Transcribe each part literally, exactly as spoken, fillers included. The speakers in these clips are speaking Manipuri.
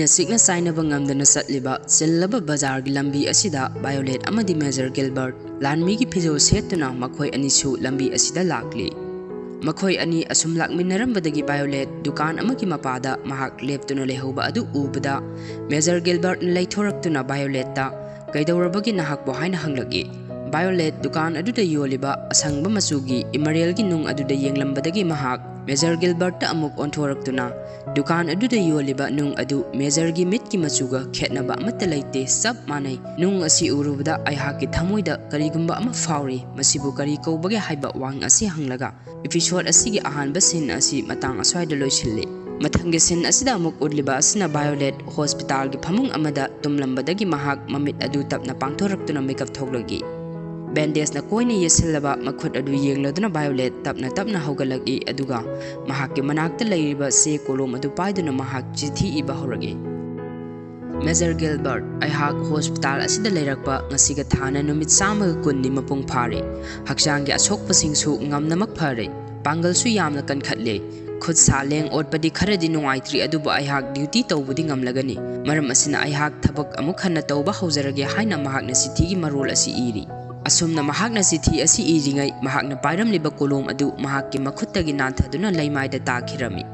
ꯁꯤꯛꯅ ꯆꯥꯏꯅꯕ ꯉꯝꯗꯅ ꯆꯠꯂꯤꯕ ꯆꯤꯜꯂꯕ ꯕꯖꯥꯔꯒꯤ ꯂꯝꯕꯤ ꯑꯁꯤꯗ ꯚꯥꯏꯑꯣꯂꯦꯠ ꯑꯃꯗꯤ ꯃꯦꯖꯔ ꯒꯤꯜꯕꯔꯠ ꯂꯥꯟꯃꯤꯒꯤ ꯐꯤꯖꯣꯜ ꯁꯦꯠꯇꯨꯅ ꯃꯈꯣꯏ ꯑꯅꯤꯁꯨ ꯂꯝꯕꯤ ꯑꯁꯤꯗ ꯂꯥꯛꯂꯤ꯫ ꯃꯈꯣꯏ ꯑꯅꯤ ꯑꯁꯨꯝ ꯂꯥꯛꯃꯤꯟꯅꯔꯝꯕꯗꯒꯤ ꯚꯥꯏꯑꯣꯂꯦꯠ ꯗꯨꯀꯥꯟ ꯑꯃꯒꯤ ꯃꯄꯥꯗ ꯃꯍꯥꯛ ꯂꯦꯞꯇꯨꯅ ꯂꯩꯍꯧꯕ ꯑꯗꯨ ꯎꯕꯗ, ꯃꯦꯖꯔ ꯒꯤꯜꯕꯔꯠꯅ ꯂꯩꯊꯣꯔꯛꯇꯨꯅ ꯚꯥꯏꯑꯣꯂꯦꯠꯇ, "ꯀꯩꯗꯧꯔꯕꯒꯦ ꯅꯍꯥꯛꯄꯨ?" ꯍꯥꯏꯅ ꯍꯪꯂꯛꯏ꯫ ꯚꯥꯏꯑꯣꯂꯦꯠ ꯗꯨꯀꯥꯟ ꯑꯗꯨꯗ ꯌꯣꯜꯂꯤꯕ ꯑꯁꯪꯕ ꯃꯆꯨꯒꯤ ꯏꯃꯔꯦꯜꯒꯤ ꯅꯨꯡ ꯑꯗꯨꯗ ꯌꯦꯡꯂꯝꯕꯗꯒꯤ ꯃꯍꯥꯛ ꯃꯦꯖꯔ ꯒꯤꯜꯕꯔꯠꯇ ꯑꯃꯨꯛ ꯑꯣꯟꯊꯣꯔꯛꯇꯨꯅ, "ꯗꯨꯀꯥꯟ ꯑꯗꯨꯗ ꯌꯣꯜꯂꯤꯕ ꯅꯨꯡ ꯑꯗꯨ ꯃꯦꯖꯔꯒꯤ ꯃꯤꯠꯀꯤ ꯃꯆꯨꯒ ꯈꯦꯠꯅꯕ ꯑꯃꯠꯇ ꯂꯩꯇꯦ, ꯆꯞ ꯃꯥꯟꯅꯩ꯫ ꯅꯨꯡ ꯑꯁꯤ ꯎꯔꯨꯕꯗ ꯑꯩꯍꯥꯛꯀꯤ ꯊꯃꯣꯏꯗ ꯀꯔꯤꯒꯨꯝꯕ ꯑꯃ ꯐꯥꯎꯔꯤ, ꯃꯁꯤꯕꯨ ꯀꯔꯤ ꯀꯧꯕꯒꯦ?" ꯍꯥꯏꯕ ꯋꯥꯍꯪ ꯑꯁꯤ ꯍꯪꯂꯒ, ꯏꯄꯤꯁꯣꯗ ꯑꯁꯤꯒꯤ ꯑꯍꯥꯟꯕ ꯁꯤꯟ ꯑꯁꯤ ꯃꯇꯥꯡ ꯑꯁ꯭ꯋꯥꯏꯗ ꯂꯣꯏꯁꯤꯜꯂꯤ꯫ ꯃꯊꯪꯒꯤ ꯁꯤꯟ ꯑꯁꯤꯗ ꯑꯃꯨꯛ ꯎꯠꯂꯤꯕ ꯑꯁꯤꯅ ꯚꯥꯏꯑꯣꯂꯦꯠ ꯍꯣꯁꯄꯤꯇꯥꯜꯒꯤ ꯐꯃꯨꯡ ꯑꯃꯗ ꯇꯨꯝꯂꯝꯕꯗꯒꯤ ꯃꯍꯥꯛ ꯃꯃꯤꯠ ꯑꯗꯨ ꯇꯞꯅ ꯄꯥꯡꯊꯣꯔꯛꯇꯨꯅ ꯃꯤꯀꯞ ꯊꯣꯛꯂꯛꯏ꯫ ꯕꯦꯟꯗꯦꯖꯅ ꯀꯣꯏꯅ ꯌꯦꯠꯁꯤꯜꯂꯕ ꯃꯈꯨꯠ ꯑꯗꯨ ꯌꯦꯡꯂꯗꯨꯅ ꯚꯥꯏꯑꯣꯂꯦꯠ ꯇꯞꯅ ꯇꯞꯅ ꯍꯧꯒꯠꯂꯛꯏ, ꯑꯗꯨꯒ ꯃꯍꯥꯛꯀꯤ ꯃꯅꯥꯛꯇ ꯂꯩꯔꯤꯕ ꯆꯦ ꯀꯣꯂꯣꯝ ꯑꯗꯨ ꯄꯥꯏꯗꯨꯅ ꯃꯍꯥꯛ ꯆꯤꯊꯤ ꯏꯕ ꯍꯧꯔꯛꯏ꯫ "ꯃꯦꯖꯔ ꯒꯤꯜꯕꯔꯠ, ꯑꯩꯍꯥꯛ ꯍꯣꯁꯄꯤꯇꯥꯜ ꯑꯁꯤꯗ ꯂꯩꯔꯛꯄ ꯉꯁꯤꯒ ꯊꯥꯅ ꯅꯨꯃꯤꯠ ꯆꯥꯝꯃꯒ ꯀꯨꯟꯅꯤ ꯃꯄꯨꯡ ꯐꯥꯔꯦ꯫ ꯍꯛꯆꯥꯡꯒꯤ ꯑꯁꯣꯛꯄꯁꯤꯡꯁꯨ ꯉꯝꯅꯃꯛ ꯐꯔꯦ꯫ ꯄꯥꯡꯒꯜꯁꯨ ꯌꯥꯝꯅ ꯀꯟꯈꯠꯂꯦ꯫ ꯈꯨꯠ ꯁꯥ ꯂꯦꯡ ꯑꯣꯠꯄꯗꯤ ꯈꯔꯗꯤ ꯅꯨꯡꯉꯥꯏꯇ꯭ꯔꯤ, ꯑꯗꯨꯕꯨ ꯑꯩꯍꯥꯛ ꯗ꯭ꯌꯨꯇꯤ ꯇꯧꯕꯗꯤ ꯉꯝꯂꯒꯅꯤ꯫ ꯃꯔꯝ ꯑꯁꯤꯅ ꯑꯩꯍꯥꯛ ꯊꯕꯛ ꯑꯃꯨꯛ ꯍꯟꯅ ꯇꯧꯕ ꯍꯧꯖꯔꯒꯦ" ꯍꯥꯏꯅ ꯃꯍꯥꯛꯅ ꯆꯤꯊꯤꯒꯤ ꯃꯔꯣꯜ ꯑꯁꯤ ꯏꯔꯤ꯫ ꯑꯁꯨꯝꯅ ꯃꯍꯥꯛꯅ ꯆꯤꯊꯤ ꯑꯁꯤ ꯏꯔꯤꯉꯩ, ꯃꯍꯥꯛꯅ ꯄꯥꯏꯔꯝꯂꯤꯕ ꯀꯣꯂꯣꯝ ꯑꯗꯨ ꯃꯍꯥꯛꯀꯤ ꯃꯈꯨꯠꯇꯒꯤ ꯅꯥꯟꯊꯗꯨꯅ ꯂꯩꯃꯥꯏꯗ ꯇꯥꯈꯤꯔꯝꯃꯤ꯫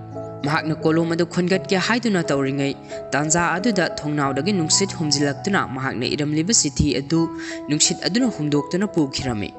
ꯃꯍꯥꯛꯅ ꯀꯣꯂꯣꯝ ꯑꯗꯨ ꯈꯨꯟꯒꯠꯀꯦ ꯍꯥꯏꯗꯨꯅ ꯇꯧꯔꯤꯉꯩ, ꯇꯥꯟꯖꯥ ꯑꯗꯨꯗ ꯊꯣꯡꯅꯥꯎꯗꯒꯤ ꯅꯨꯡꯁꯤꯠ ꯍꯨꯝꯖꯤꯜꯂꯛꯇꯨꯅ ꯃꯍꯥꯛꯅ ꯏꯔꯝꯂꯤꯕ ꯆꯤꯊꯤ ꯑꯗꯨ ꯅꯨꯡꯁꯤꯠ ꯑꯗꯨꯅ ꯍꯨꯝꯗꯣꯛꯇꯨꯅ ꯄꯨꯈꯤꯔꯝꯃꯤ꯫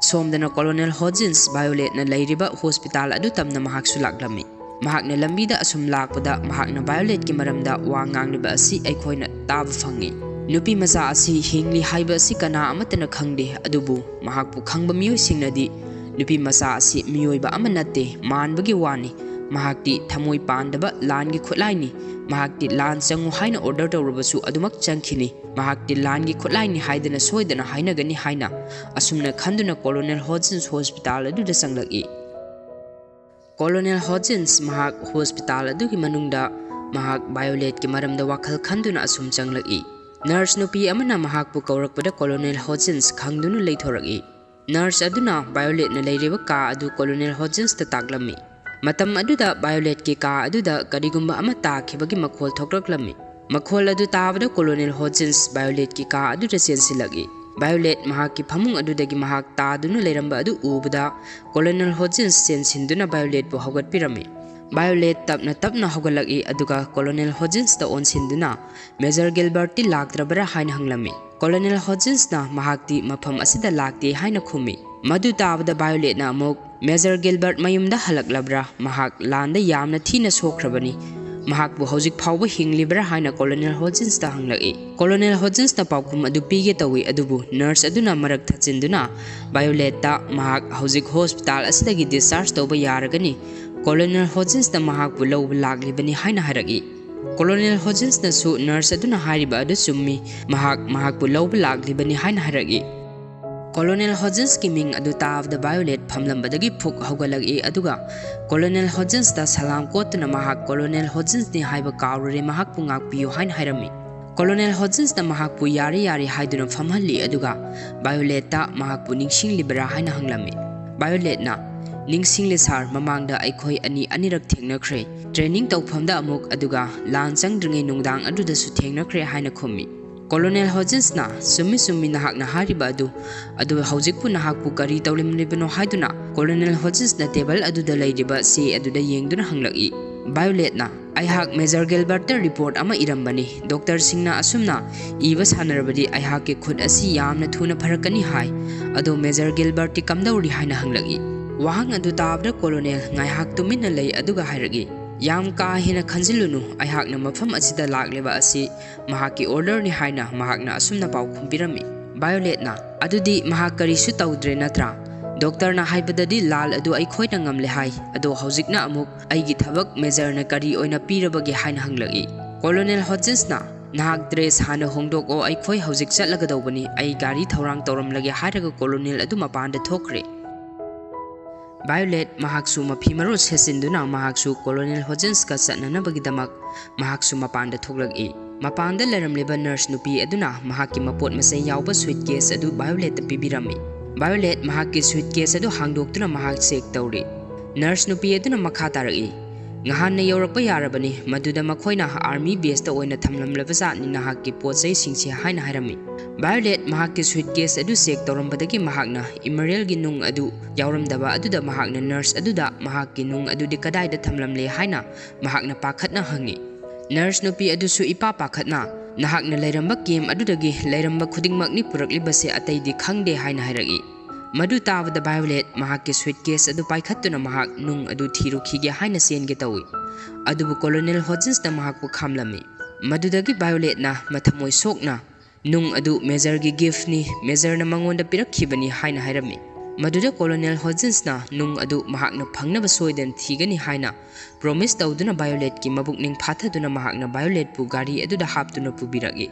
ꯁꯣꯝꯗꯅ ꯀꯣꯂꯣꯅꯦꯜ ꯍꯣꯖꯤꯟꯁ ꯚꯥꯏꯑꯣꯂꯦꯠꯅ ꯂꯩꯔꯤꯕ ꯍꯣꯁꯄꯤꯇꯥꯜ ꯑꯗꯨ ꯇꯝꯅ ꯃꯍꯥꯛꯁꯨ ꯂꯥꯛꯂꯝꯃꯤ꯫ ꯃꯍꯥꯛꯅ ꯂꯝꯕꯤꯗ ꯑꯁꯨꯝ ꯂꯥꯛꯄꯗ ꯃꯍꯥꯛꯅ ꯚꯥꯏꯑꯣꯂꯦꯠꯀꯤ ꯃꯔꯝꯗ ꯋꯥ ꯉꯥꯡꯂꯤꯕ ꯑꯁꯤ ꯑꯩꯈꯣꯏꯅ ꯇꯥꯕ ꯐꯪꯉꯤ꯫ "ꯅꯨꯄꯤ ꯃꯆꯥ ꯑꯁꯤ ꯍꯤꯡꯂꯤ ꯍꯥꯏꯕ ꯑꯁꯤ ꯀꯅꯥ ꯑꯃꯠꯇꯅ ꯈꯪꯗꯦ, ꯑꯗꯨꯕꯨ ꯃꯍꯥꯛꯄꯨ ꯈꯪꯕ ꯃꯤꯑꯣꯏꯁꯤꯡꯅꯗꯤ ꯅꯨꯄꯤ ꯃꯆꯥ ꯑꯁꯤ ꯃꯤꯑꯣꯏꯕ ꯑꯃ ꯅꯠꯇꯦ, ꯃꯥꯟꯕꯒꯤ ꯋꯥꯅꯤ꯫ ꯃꯍꯥꯛꯇꯤ ꯊꯃꯣꯏ ꯄꯥꯟꯗꯕ ꯂꯥꯟꯒꯤ ꯈꯨꯠꯂꯥꯏꯅꯤ꯫ ꯃꯍꯥꯛꯇꯤ ꯂꯥꯟ ꯆꯪꯉꯨ ꯍꯥꯏꯅ ꯑꯣꯔꯗꯔ ꯇꯧꯔꯕꯁꯨ ꯑꯗꯨꯃꯛ ꯆꯪꯈꯤꯅꯤ꯫ ꯃꯍꯥꯛꯇꯤ ꯂꯥꯟꯒꯤ ꯈꯨꯠꯂꯥꯏꯅꯤ ꯍꯥꯏꯗꯅ ꯁꯣꯏꯗꯅ ꯍꯥꯏꯅꯒꯅꯤ" ꯍꯥꯏꯅ ꯑꯁꯨꯝꯅ ꯈꯟꯗꯨꯅ ꯀꯣꯂꯣꯅꯦꯜ ꯍꯣꯖꯤꯟꯁ ꯍꯣꯁꯄꯤꯇꯥꯜ ꯑꯗꯨꯗ ꯆꯪꯂꯛꯏ꯫ ꯀꯣꯂꯣꯅꯦꯜ ꯍꯣꯖꯤꯟꯁ ꯃꯍꯥꯛ ꯍꯣꯁꯄꯤꯇꯥꯜ ꯑꯗꯨꯒꯤ ꯃꯅꯨꯡꯗ ꯃꯍꯥꯛ ꯚꯥꯏꯑꯣꯂꯦꯠꯀꯤ ꯃꯔꯝꯗ ꯋꯥꯈꯜ ꯈꯟꯗꯨꯅ ꯑꯁꯨꯝ ꯆꯪꯂꯛꯏ꯫ ꯅꯔꯁ ꯅꯨꯄꯤ ꯑꯃꯅ ꯃꯍꯥꯛꯄꯨ ꯀꯧꯔꯛꯄꯗ ꯀꯣꯂꯣꯅꯦꯜ ꯍꯣꯖꯤꯟꯁ ꯈꯪꯗꯨꯅ ꯂꯩꯊꯣꯔꯛꯏ꯫ ꯅꯔꯁ ꯑꯗꯨꯅ ꯚꯥꯏꯑꯣꯂꯦꯠꯅ ꯂꯩꯔꯤꯕ ꯀꯥ ꯑꯗꯨ ꯀꯣꯂꯣꯅꯦꯜ ꯍꯣꯖꯤꯟꯁꯇ ꯇꯥꯛꯂꯝꯃꯤ꯫ ꯃꯇꯝ ꯑꯗꯨꯗ ꯚꯥꯏꯑꯣꯂꯦꯠꯀꯤ ꯀꯥ ꯑꯗꯨꯗ ꯀꯔꯤꯒꯨꯝꯕ ꯑꯃ ꯇꯥꯈꯤꯕꯒꯤ ꯃꯈꯣꯜ ꯊꯣꯛꯂꯛꯂꯝꯃꯤ꯫ ꯃꯈꯣꯜ ꯑꯗꯨ ꯇꯥꯕꯗ ꯀꯣꯂꯣꯅꯦꯜ ꯍꯣꯖꯤꯟꯁ ꯚꯥꯏꯑꯣꯂꯦꯠꯀꯤ ꯀꯥ ꯑꯗꯨꯗ ꯆꯦꯟꯁꯤꯜꯂꯛꯏ꯫ ꯚꯥꯏꯑꯣꯂꯦꯠ ꯃꯍꯥꯛꯀꯤ ꯐꯃꯨꯡ ꯑꯗꯨꯗꯒꯤ ꯃꯍꯥꯛ ꯇꯥꯗꯨꯅ ꯂꯩꯔꯝꯕ ꯑꯗꯨ ꯎꯕꯗ ꯀꯣꯂꯣꯅꯦꯜ ꯍꯣꯖꯤꯟꯁ ꯆꯦꯟꯁꯤꯟꯗꯨꯅ ꯚꯥꯏꯑꯣꯂꯦꯠꯄꯨ ꯍꯧꯒꯠꯄꯤꯔꯝꯃꯤ꯫ ꯚꯥꯏꯑꯣꯂꯦꯠ ꯇꯞꯅ ꯇꯞꯅ ꯍꯧꯒꯠꯂꯛꯏ, ꯑꯗꯨꯒ ꯀꯣꯂꯣꯅꯦꯜ ꯍꯣꯖꯤꯟꯁꯇ ꯑꯣꯟꯁꯤꯟꯗꯨꯅ, "ꯃꯦꯖꯔ ꯒꯤꯜꯕꯔꯠꯇꯤ ꯂꯥꯛꯇ꯭ꯔꯕꯔꯥ?" ꯍꯥꯏꯅ ꯍꯪꯂꯝꯃꯤ꯫ ꯀꯣꯂꯣꯅꯦꯜ ꯍꯣꯖꯤꯟꯁꯅ ꯃꯍꯥꯛꯇꯤ ꯃꯐꯝ ꯑꯁꯤꯗ ꯂꯥꯛꯇꯦ ꯍꯥꯏꯅ ꯈꯨꯝꯃꯤ꯫ ꯃꯗꯨ ꯇꯥꯕꯗ ꯚꯥꯏꯑꯣꯂꯦꯠꯅ ꯑꯃꯨꯛ, "ꯃꯦꯖꯔ ꯒꯤꯜꯕꯔꯠ ꯃꯌꯨꯝꯗ ꯍꯜꯂꯛꯂꯕ꯭ꯔꯥ? ꯃꯍꯥꯛ ꯂꯥꯟꯗ ꯌꯥꯝꯅ ꯊꯤꯅ ꯁꯣꯛꯈ꯭ꯔꯕꯅꯤ꯫ ꯃꯍꯥꯛꯄꯨ ꯍꯧꯖꯤꯛ ꯐꯥꯎꯕ ꯍꯤꯡꯂꯤꯕ꯭ꯔꯥ?" ꯍꯥꯏꯅ ꯀꯣꯂꯣꯅꯦꯜ ꯍꯣꯖꯤꯟꯁꯇ ꯍꯪꯂꯛꯏ꯫ ꯀꯣꯂꯣꯅꯦꯜ ꯍꯣꯖꯤꯟꯁꯅ ꯄꯥꯎꯈꯨꯝ ꯑꯗꯨ ꯄꯤꯒꯦ ꯇꯧꯏ, ꯑꯗꯨꯕꯨ ꯅꯔꯁ ꯑꯗꯨꯅ ꯃꯔꯛ ꯊꯠꯆꯤꯟꯗꯨꯅ ꯚꯥꯏꯑꯣꯂꯦꯠꯇ, "ꯃꯍꯥꯛ ꯍꯧꯖꯤꯛ ꯍꯣꯁꯄꯤꯇꯥꯜ ꯑꯁꯤꯗꯒꯤ ꯗꯤꯁꯆꯥꯔꯖ ꯇꯧꯕ ꯌꯥꯔꯒꯅꯤ꯫ ꯀꯣꯂꯣꯅꯦꯜ ꯍꯣꯖꯤꯟꯁꯅ ꯃꯍꯥꯛꯄꯨ ꯂꯧꯕ ꯂꯥꯛꯂꯤꯕꯅꯤ" ꯍꯥꯏꯅ ꯍꯥꯏꯔꯛꯏ꯫ ꯀꯣꯂꯣꯅꯦꯜ ꯍꯣꯖꯤꯟꯁꯅꯁꯨ ꯅꯔꯁ ꯑꯗꯨꯅ ꯍꯥꯏꯔꯤꯕ ꯑꯗꯨ ꯆꯨꯝꯃꯤ, ꯃꯍꯥꯛ ꯃꯍꯥꯛꯄꯨ ꯂꯧꯕ ꯂꯥꯛꯂꯤꯕꯅꯤ ꯍꯥꯏꯅ ꯍꯥꯏꯔꯛꯏ꯫ ꯀꯣꯂꯣꯅꯦꯜ ꯍꯣꯖꯤꯟꯁꯀꯤ ꯃꯤꯡ ꯑꯗꯨ ꯇꯥꯕꯗ ꯚꯥꯏꯑꯣꯂꯦꯠ ꯐꯝꯂꯝꯕꯗꯒꯤ ꯐꯨꯛ ꯍꯧꯒꯠꯂꯛꯏ, ꯑꯗꯨꯒ ꯀꯣꯂꯣꯅꯦꯜ ꯍꯣꯖꯤꯟꯁꯇ ꯁꯂꯥꯝ ꯀꯣꯠꯇꯨꯅ, "ꯃꯍꯥꯛ ꯀꯣꯂꯣꯅꯦꯜ ꯍꯣꯖꯤꯟꯁꯅꯤ ꯍꯥꯏꯕ ꯀꯥꯎꯔꯨꯔꯦ, ꯃꯍꯥꯛꯄꯨ ꯉꯥꯛꯄꯤꯌꯨ" ꯍꯥꯏꯅ ꯍꯥꯏꯔꯝꯃꯤ꯫ ꯀꯣꯂꯣꯅꯦꯜ ꯍꯣꯖꯤꯟꯁꯅ ꯃꯍꯥꯛꯄꯨ "ꯌꯥꯔꯦ, ꯌꯥꯔꯦ" ꯍꯥꯏꯗꯨꯅ ꯐꯝꯍꯜꯂꯤ, ꯑꯗꯨꯒ ꯚꯥꯏꯑꯣꯂꯦꯠꯇ "ꯃꯍꯥꯛꯄꯨ ꯅꯤꯡꯁꯤꯡꯂꯤꯕꯔꯥ?" ꯍꯥꯏꯅ ꯍꯪꯂꯝꯃꯤ꯫ ꯚꯥꯏꯑꯣꯂꯦꯠꯅ, "ꯅꯤꯡꯁꯤꯡꯂꯦ ꯁꯥꯔ, ꯃꯃꯥꯡꯗ ꯑꯩꯈꯣꯏ ꯑꯅꯤ ꯑꯅꯤꯔꯛ ꯊꯦꯡꯅꯈ꯭ꯔꯦ, ꯇ꯭ꯔꯦꯅꯤꯡ ꯇꯧꯐꯝꯗ ꯑꯃꯨꯛ, ꯑꯗꯨꯒ ꯂꯥꯟ ꯆꯪꯗ꯭ꯔꯤꯉꯩ ꯅꯨꯡꯗꯥꯡ ꯑꯗꯨꯗꯁꯨ ꯊꯦꯡꯅꯈ꯭ꯔꯦ" ꯍꯥꯏꯅ ꯈꯨꯝꯃꯤ꯫ ꯀꯣꯂꯣꯅꯦꯜ ꯍꯣꯖꯤꯟꯁꯅ, "ꯆꯨꯝꯃꯤ, ꯆꯨꯝꯃꯤ, ꯅꯍꯥꯛꯅ ꯍꯥꯏꯔꯤꯕ ꯑꯗꯨ꯫ ꯑꯗꯨ ꯍꯧꯖꯤꯛꯄꯨ ꯅꯍꯥꯛꯄꯨ ꯀꯔꯤ ꯇꯧꯔꯝꯂꯤꯕꯅꯣ?" ꯍꯥꯏꯗꯨꯅ ꯀꯣꯂꯣꯅꯦꯜ ꯍꯣꯖꯤꯟꯁꯅ ꯇꯦꯕꯜ ꯑꯗꯨꯗ ꯂꯩꯔꯤꯕ ꯆꯦ ꯑꯗꯨꯗ ꯌꯦꯡꯗꯨꯅ ꯍꯪꯂꯛꯏ꯫ ꯚꯥꯏꯑꯣꯂꯦꯠꯅ, "ꯑꯩꯍꯥꯛ ꯃꯦꯖꯔ ꯒꯤꯜꯕꯔꯠꯇ ꯔꯤꯄꯣꯔꯠ ꯑꯃ ꯏꯔꯝꯕꯅꯤ꯫ ꯗꯣꯛꯇꯔꯁꯤꯡꯅ ꯑꯁꯨꯝꯅ ꯏꯕ ꯁꯥꯟꯅꯔꯕꯗꯤ ꯑꯩꯍꯥꯛꯀꯤ ꯈꯨꯠ ꯑꯁꯤ ꯌꯥꯝꯅ ꯊꯨꯅ ꯐꯔꯛꯀꯅꯤ ꯍꯥꯏ꯫ ꯑꯗꯣ ꯃꯦꯖꯔ ꯒꯤꯜꯕꯔꯠꯇꯤ ꯀꯝꯗꯧꯔꯤ?" ꯍꯥꯏꯅ ꯍꯪꯂꯛꯏ꯫ ꯋꯥꯍꯪ ꯑꯗꯨ ꯇꯥꯕꯗ ꯀꯣꯂꯣꯅꯦꯜ ꯉꯥꯏꯍꯥꯛ ꯇꯨꯃꯤꯟꯅ ꯂꯩ, ꯑꯗꯨꯒ ꯍꯥꯏꯔꯛꯏ, "ꯌꯥꯝ ꯀꯥ ꯍꯦꯟꯅ ꯈꯟꯖꯤꯜꯂꯨꯅꯨ, ꯑꯩꯍꯥꯛꯅ ꯃꯐꯝ ꯑꯁꯤꯗ ꯂꯥꯛꯂꯤꯕ ꯑꯁꯤ ꯃꯍꯥꯛꯀꯤ ꯑꯣꯔꯗꯔꯅꯤ" ꯍꯥꯏꯅ ꯃꯍꯥꯛꯅ ꯑꯁꯨꯝꯅ ꯄꯥꯎꯈꯨꯝ ꯄꯤꯔꯝꯃꯤ꯫ ꯚꯥꯏꯑꯣꯂꯦꯠꯅ, "ꯑꯗꯨꯗꯤ ꯃꯍꯥꯛ ꯀꯔꯤꯁꯨ ꯇꯧꯗ꯭ꯔꯦ ꯅꯠꯇ꯭ꯔꯥ? ꯗꯣꯛꯇꯔꯅ ꯍꯥꯏꯕꯗꯗꯤ ꯂꯥꯜ ꯑꯗꯨ ꯑꯩꯈꯣꯏꯅ ꯉꯝꯂꯦ ꯍꯥꯏ꯫ ꯑꯗꯣ ꯍꯧꯖꯤꯛꯅ ꯑꯃꯨꯛ ꯑꯩꯒꯤ ꯊꯕꯛ ꯃꯦꯖꯔꯅ ꯀꯔꯤ ꯑꯣꯏꯅ ꯄꯤꯔꯕꯒꯦ?" ꯍꯥꯏꯅ ꯍꯪꯂꯛꯏ꯫ ꯀꯣꯂꯣꯅꯦꯜ ꯍꯣꯖꯤꯟꯁꯅ, "ꯅꯍꯥꯛ ꯗ꯭ꯔꯦꯁ ꯍꯥꯟꯅ ꯍꯣꯡꯗꯣꯛꯑꯣ, ꯑꯩꯈꯣꯏ ꯍꯧꯖꯤꯛ ꯆꯠꯂꯒꯗꯧꯕꯅꯤ, ꯑꯩ ꯒꯥꯔꯤ ꯊꯧꯔꯥꯡ ꯇꯧꯔꯝꯂꯒꯦ" ꯍꯥꯏꯔꯒ ꯀꯣꯂꯣꯅꯦꯜ ꯑꯗꯨ ꯃꯄꯥꯟꯗ ꯊꯣꯛꯈ꯭ꯔꯦ꯫ ꯚꯥꯏꯑꯣꯂꯦꯠ ꯃꯍꯥꯛꯁꯨ ꯃꯐꯤ ꯃꯔꯣꯜ ꯁꯦꯠꯆꯤꯟꯗꯨꯅ ꯃꯍꯥꯛꯁꯨ ꯀꯣꯂꯣꯅꯦꯜ ꯍꯣꯖꯤꯟꯁꯀ ꯆꯠꯅꯅꯕꯒꯤꯗꯃꯛ ꯃꯍꯥꯛꯁꯨ ꯃꯄꯥꯟꯗ ꯊꯣꯛꯂꯛꯏ꯫ ꯃꯄꯥꯟꯗ ꯂꯩꯔꯝꯂꯤꯕ ꯅꯔꯁ ꯅꯨꯄꯤ ꯑꯗꯨꯅ ꯃꯍꯥꯛꯀꯤ ꯃꯄꯣꯠ ꯃꯆꯩ ꯌꯥꯎꯕ ꯁꯨꯏꯠꯀꯦꯁ ꯑꯗꯨ ꯚꯥꯏꯑꯣꯂꯦꯠꯇ ꯄꯤꯕꯤꯔꯝꯃꯤ꯫ ꯚꯥꯏꯑꯣꯂꯦꯠ ꯃꯍꯥꯛꯀꯤ ꯁꯨꯏꯠꯀꯦꯁ ꯑꯗꯨ ꯍꯥꯡꯗꯣꯛꯇꯨꯅ ꯃꯍꯥꯛ ꯆꯦꯛ ꯇꯧꯔꯤ꯫ Nurse ꯅꯨꯄꯤ ꯑꯗꯨꯅ ꯃꯈꯥ ꯇꯥꯔꯛꯏ, "ꯉꯍꯥꯟꯅ ꯌꯧꯔꯛꯄ ꯌꯥꯔꯕꯅꯤ, ꯃꯗꯨꯗ ꯃꯈꯣꯏꯅ army base ꯇ ꯑꯣꯏꯅ ꯊꯝꯂꯝꯂꯕ ꯖꯥꯠꯅꯤ ꯅꯍꯥꯛꯀꯤ ꯄꯣꯠ ꯆꯩꯁꯤꯡꯁꯦ" ꯍꯥꯏꯅ ꯍꯥꯏꯔꯝꯃꯤ꯫ Violet ꯃꯍꯥꯛꯀꯤ suitcase ꯑꯗꯨ check ꯇꯧꯔꯝꯕꯗꯒꯤ ꯃꯍꯥꯛꯅ Emerald ꯒꯤ ꯅꯨꯡ ꯑꯗꯨ ꯌꯥꯎꯔꯝꯗꯕ ꯑꯗꯨꯗ ꯃꯍꯥꯛꯅ nurse ꯑꯗꯨꯗ ꯃꯍꯥꯛꯀꯤ ꯅꯨꯡ ꯑꯗꯨꯗꯤ ꯀꯗꯥꯏꯗ ꯊꯝꯂꯝꯂꯦ ꯍꯥꯏꯅ ꯃꯍꯥꯛꯅ ꯄꯥꯈꯠꯅ ꯍꯪꯉꯤ꯫ Nurse ꯅꯨꯄꯤ ꯑꯗꯨꯁꯨ ꯏꯄꯥ ꯄꯥꯈꯠꯅ, "ꯅꯍꯥꯛꯅ ꯂꯩꯔꯝꯕ camp ꯑꯗꯨꯗꯒꯤ ꯂꯩꯔꯝꯕ ꯈꯨꯗꯤꯡꯃꯛꯅꯤ ꯄꯨꯔꯛꯂꯤꯕꯁꯦ, ꯑꯇꯩꯗꯤ ꯈꯪꯗꯦ" ꯍꯥꯏꯅ ꯍꯥꯏꯔꯛꯏ꯫ ꯃꯗꯨ ꯇꯥꯕꯗ Violet ꯃꯍꯥꯛꯀꯤ suitcase ꯑꯗꯨ ꯄꯥꯏꯈꯠꯇꯨꯅ ꯃꯍꯥꯛ ꯅꯨꯡ ꯑꯗꯨ ꯊꯤꯔꯨꯈꯤꯒꯦ ꯍꯥꯏꯅ ꯆꯦꯟꯒꯦ ꯇꯧꯏ꯫ ꯑꯗꯨꯕꯨ Colonel Hodgins ꯅ ꯃꯍꯥꯛꯄꯨ ꯈꯥꯝꯂꯝꯃꯤ꯫ ꯃꯗꯨꯗꯒꯤ Violet ꯅ ꯃꯊꯃꯣꯏ ꯁꯣꯛꯅ, "ꯅꯨꯡ ꯑꯗꯨ Major ꯒꯤ gift ꯅꯤ, Major ꯅ ꯃꯉꯣꯟꯗ ꯄꯤꯔꯛꯈꯤꯕꯅꯤ" ꯍꯥꯏꯅ ꯍꯥꯏꯔꯝꯃꯤ꯫ ꯃꯗꯨꯗ Colonel Hodgins ꯅ ꯅꯨꯡ ꯑꯗꯨ ꯃꯍꯥꯛꯅ ꯐꯪꯅꯕ ꯁꯣꯏꯗꯅ ꯊꯤꯒꯅꯤ ꯍꯥꯏꯅ promise ꯇꯧꯗꯨꯅ Violet ꯀꯤ ꯃꯕꯨꯛꯅꯤꯡ ꯐꯥꯊꯗꯨꯅ ꯃꯍꯥꯛꯅ Violet ꯄꯨ ꯒꯥꯔꯤ ꯑꯗꯨꯗ ꯍꯥꯞꯇꯨꯅ ꯄꯨꯕꯤꯔꯛꯏ꯫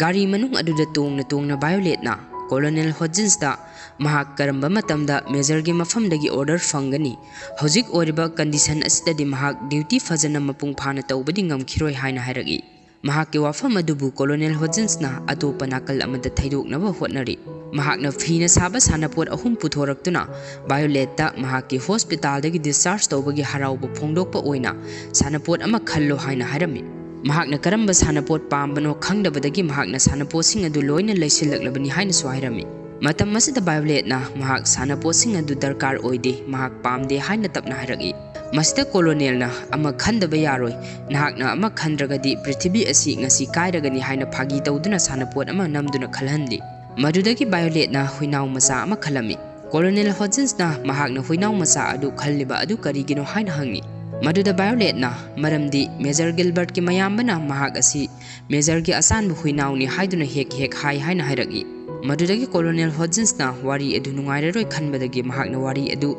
ꯒꯥꯔꯤ ꯃꯅꯨꯡ ꯑꯗꯨꯗ ꯇꯣꯡꯅ ꯇꯣꯡꯅ Violet ꯅ Colonel Hodgins ꯇ ꯃꯍꯥꯛ ꯀꯔꯝꯕ ꯃꯇꯝꯗ Major ꯒꯤ ꯃꯐꯝꯗꯒꯤ order ꯐꯪꯒꯅꯤ, ꯍꯧꯖꯤꯛ ꯑꯣꯏꯔꯤꯕ condition ꯑꯁꯤꯗꯗꯤ ꯃꯍꯥꯛ duty ꯐꯖꯅ ꯃꯄꯨꯡ ꯐꯥꯅ ꯇꯧꯕꯗꯤ ꯉꯝꯈꯤꯔꯣꯏ ꯍꯥꯏꯅ ꯍꯥꯏꯔꯛꯏ꯫ ꯃꯍꯥꯛꯀꯤ ꯋꯥꯐꯝ ꯑꯗꯨꯕꯨ Colonel Hodgins ꯅ ꯑꯇꯣꯞꯄ ꯅꯥꯀꯜ ꯑꯃꯗ ꯊꯩꯗꯣꯛꯅꯕ ꯍꯣꯠꯅꯔꯤ꯫ ꯃꯍꯥꯛꯅ ꯐꯤꯅ ꯁꯥꯕ ꯁꯥꯟꯅꯄꯣꯠ ꯑꯍꯨꯝ ꯄꯨꯊꯣꯔꯛꯇꯨꯅ Violet ꯇ ꯃꯍꯥꯛꯀꯤ hospital ꯗꯒꯤ discharge ꯇꯧꯕꯒꯤ ꯍꯔꯥꯎꯕ ꯐꯣꯡꯗꯣꯛꯄ ꯑꯣꯏꯅ ꯁꯥꯟꯅꯄꯣꯠ ꯑꯃ ꯈꯜꯂꯣ ꯍꯥꯏꯅ ꯍꯥꯏꯔꯝꯃꯤ꯫ ꯃꯍꯥꯛꯅ ꯀꯔꯝꯕ ꯁꯥꯟꯅꯄꯣꯠ ꯄꯥꯝꯕꯅꯣ ꯈꯪꯗꯕꯗꯒꯤ ꯃꯍꯥꯛꯅ ꯁꯥꯟꯅꯄꯣꯠꯁꯤꯡ ꯑꯗꯨ ꯂꯣꯏꯅ ꯂꯩꯁꯤꯜꯂꯛꯂꯕꯅꯤ ꯍꯥꯏꯅꯁꯨ ꯍꯥꯏꯔꯝꯃꯤ꯫ ꯃꯇꯝ ꯑꯁꯤꯗ Violet ꯅ ꯃꯍꯥꯛ ꯁꯥꯟꯅꯄꯣꯠꯁꯤꯡ ꯑꯗꯨ ꯗꯔꯀꯥꯔ ꯑꯣꯏꯗꯦ, ꯃꯍꯥꯛ ꯄꯥꯝꯗꯦ ꯍꯥꯏꯅ ꯇꯞꯅ ꯍꯥꯏꯔꯛꯏ꯫ ꯃꯁꯤꯗ Colonel ꯅ, "ꯑꯃ ꯈꯟꯗꯕ ꯌꯥꯔꯣꯏ, ꯅꯍꯥꯛꯅ ꯑꯃ ꯈꯟꯗ꯭ꯔꯒꯗꯤ ꯄ꯭ꯔꯤꯊꯤꯕꯤ ꯑꯁꯤ ꯉꯁꯤ ꯀꯥꯏꯔꯒꯅꯤ" ꯍꯥꯏꯅ ꯐꯥꯒꯤ ꯇꯧꯗꯨꯅ ꯁꯥꯟꯅꯄꯣꯠ ꯑꯃ ꯅꯝꯗꯨꯅ ꯈꯜꯍꯜꯂꯤ꯫ ꯃꯗꯨꯗꯒꯤ Violet ꯅ ꯍꯨꯏꯅꯥꯎ ꯃꯆꯥ ꯑꯃ ꯈꯜꯂꯝꯃꯤ꯫ Colonel Hodgins ꯅ ꯃꯍꯥꯛꯅ ꯍꯨꯏꯅꯥꯎ ꯃꯆꯥ ꯑꯗꯨ ꯈꯜꯂꯤꯕ ꯑꯗꯨ ꯀꯔꯤꯒꯤꯅꯣ ꯍꯥꯏꯅ ꯍꯪꯉꯤ꯫ ꯃꯗꯨꯗ Violet ꯅ, "ꯃꯔꯝꯗꯤ Major Gilbert ꯀꯤ ꯃꯌꯥꯝꯕꯅ ꯃꯍꯥꯛ ꯑꯁꯤ Major ꯒꯤ ꯑꯆꯥꯟꯕ ꯍꯨꯏꯅꯥꯎꯅꯤ ꯍꯥꯏꯗꯨꯅ ꯍꯦꯛ ꯍꯦꯛ ꯍꯥꯏ" ꯍꯥꯏꯅ ꯍꯥꯏꯔꯛꯏ꯫ ꯃꯗꯨꯗꯒꯤ Colonel Hodgins ꯅ ꯋꯥꯔꯤ ꯑꯗꯨ ꯅꯨꯡꯉꯥꯏꯔꯔꯣꯏ ꯈꯟꯕꯗꯒꯤ ꯃꯍꯥꯛꯅ ꯋꯥꯔꯤ ꯑꯗꯨ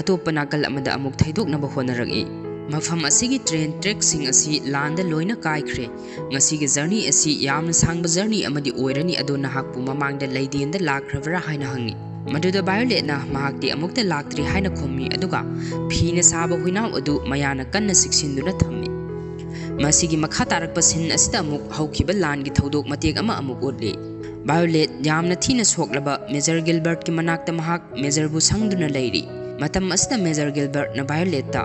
ꯑꯇꯣꯞꯄ ꯅꯥꯀꯜ ꯑꯃꯗ ꯑꯃꯨꯛ ꯊꯩꯗꯣꯛꯅꯕ ꯍꯣꯠꯅꯔꯛꯏ꯫ "ꯃꯐꯝ ꯑꯁꯤꯒꯤ train track ꯁꯤꯡ ꯑꯁꯤ ꯂꯥꯟꯗ ꯂꯣꯏꯅ ꯀꯥꯏꯈ꯭ꯔꯦ꯫ ꯉꯁꯤꯒꯤ journey ꯑꯁꯤ ꯌꯥꯝꯅ ꯁꯥꯡꯕ journey ꯑꯃꯗꯤ ꯑꯣꯏꯔꯅꯤ, ꯑꯗꯣ ꯅꯍꯥꯛꯄꯨ ꯃꯃꯥꯡꯗ ꯂꯩꯗꯦꯟꯗ ꯂꯥꯛꯈ꯭ꯔꯕ꯭ꯔꯥ?" ꯍꯥꯏꯅ ꯍꯪꯉꯤ꯫ ꯃꯗꯨꯗ Violet ꯅ ꯃꯍꯥꯛꯇꯤ ꯑꯃꯨꯛꯇ ꯂꯥꯛꯇ꯭ꯔꯤ ꯍꯥꯏꯅ ꯈꯨꯝꯃꯤ, ꯑꯗꯨꯒ ꯐꯤꯅ ꯁꯥꯕ ꯍꯨꯏꯅꯥꯎ ꯑꯗꯨ ꯃꯌꯥꯅ ꯀꯟꯅ ꯆꯤꯛꯁꯤꯟꯗꯨꯅ ꯊꯝꯃꯤ꯫ ꯃꯁꯤꯒꯤ ꯃꯈꯥ ꯇꯥꯔꯛꯄ scene ꯑꯁꯤꯗ ꯑꯃꯨꯛ ꯍꯧꯈꯤꯕ ꯂꯥꯟꯒꯤ ꯊꯧꯗꯣꯛ ꯃꯇꯦꯛ ꯑꯃ ꯑꯃꯨꯛ ꯎꯠꯂꯤ꯫ Violet ꯌꯥꯝꯅ ꯊꯤꯅ ꯁꯣꯛꯂꯕ Major Gilbert ꯀꯤ ꯃꯅꯥꯛꯇ ꯃꯍꯥꯛ Major ꯕꯨ ꯁꯪꯗꯨꯅ ꯂꯩꯔꯤ꯫ ꯃꯇꯝ ꯑꯁꯤꯗ ꯃꯦꯖꯔ ꯒꯤꯜꯕꯔꯠꯅ ꯚꯥꯏꯑꯣꯂꯦꯠꯇ,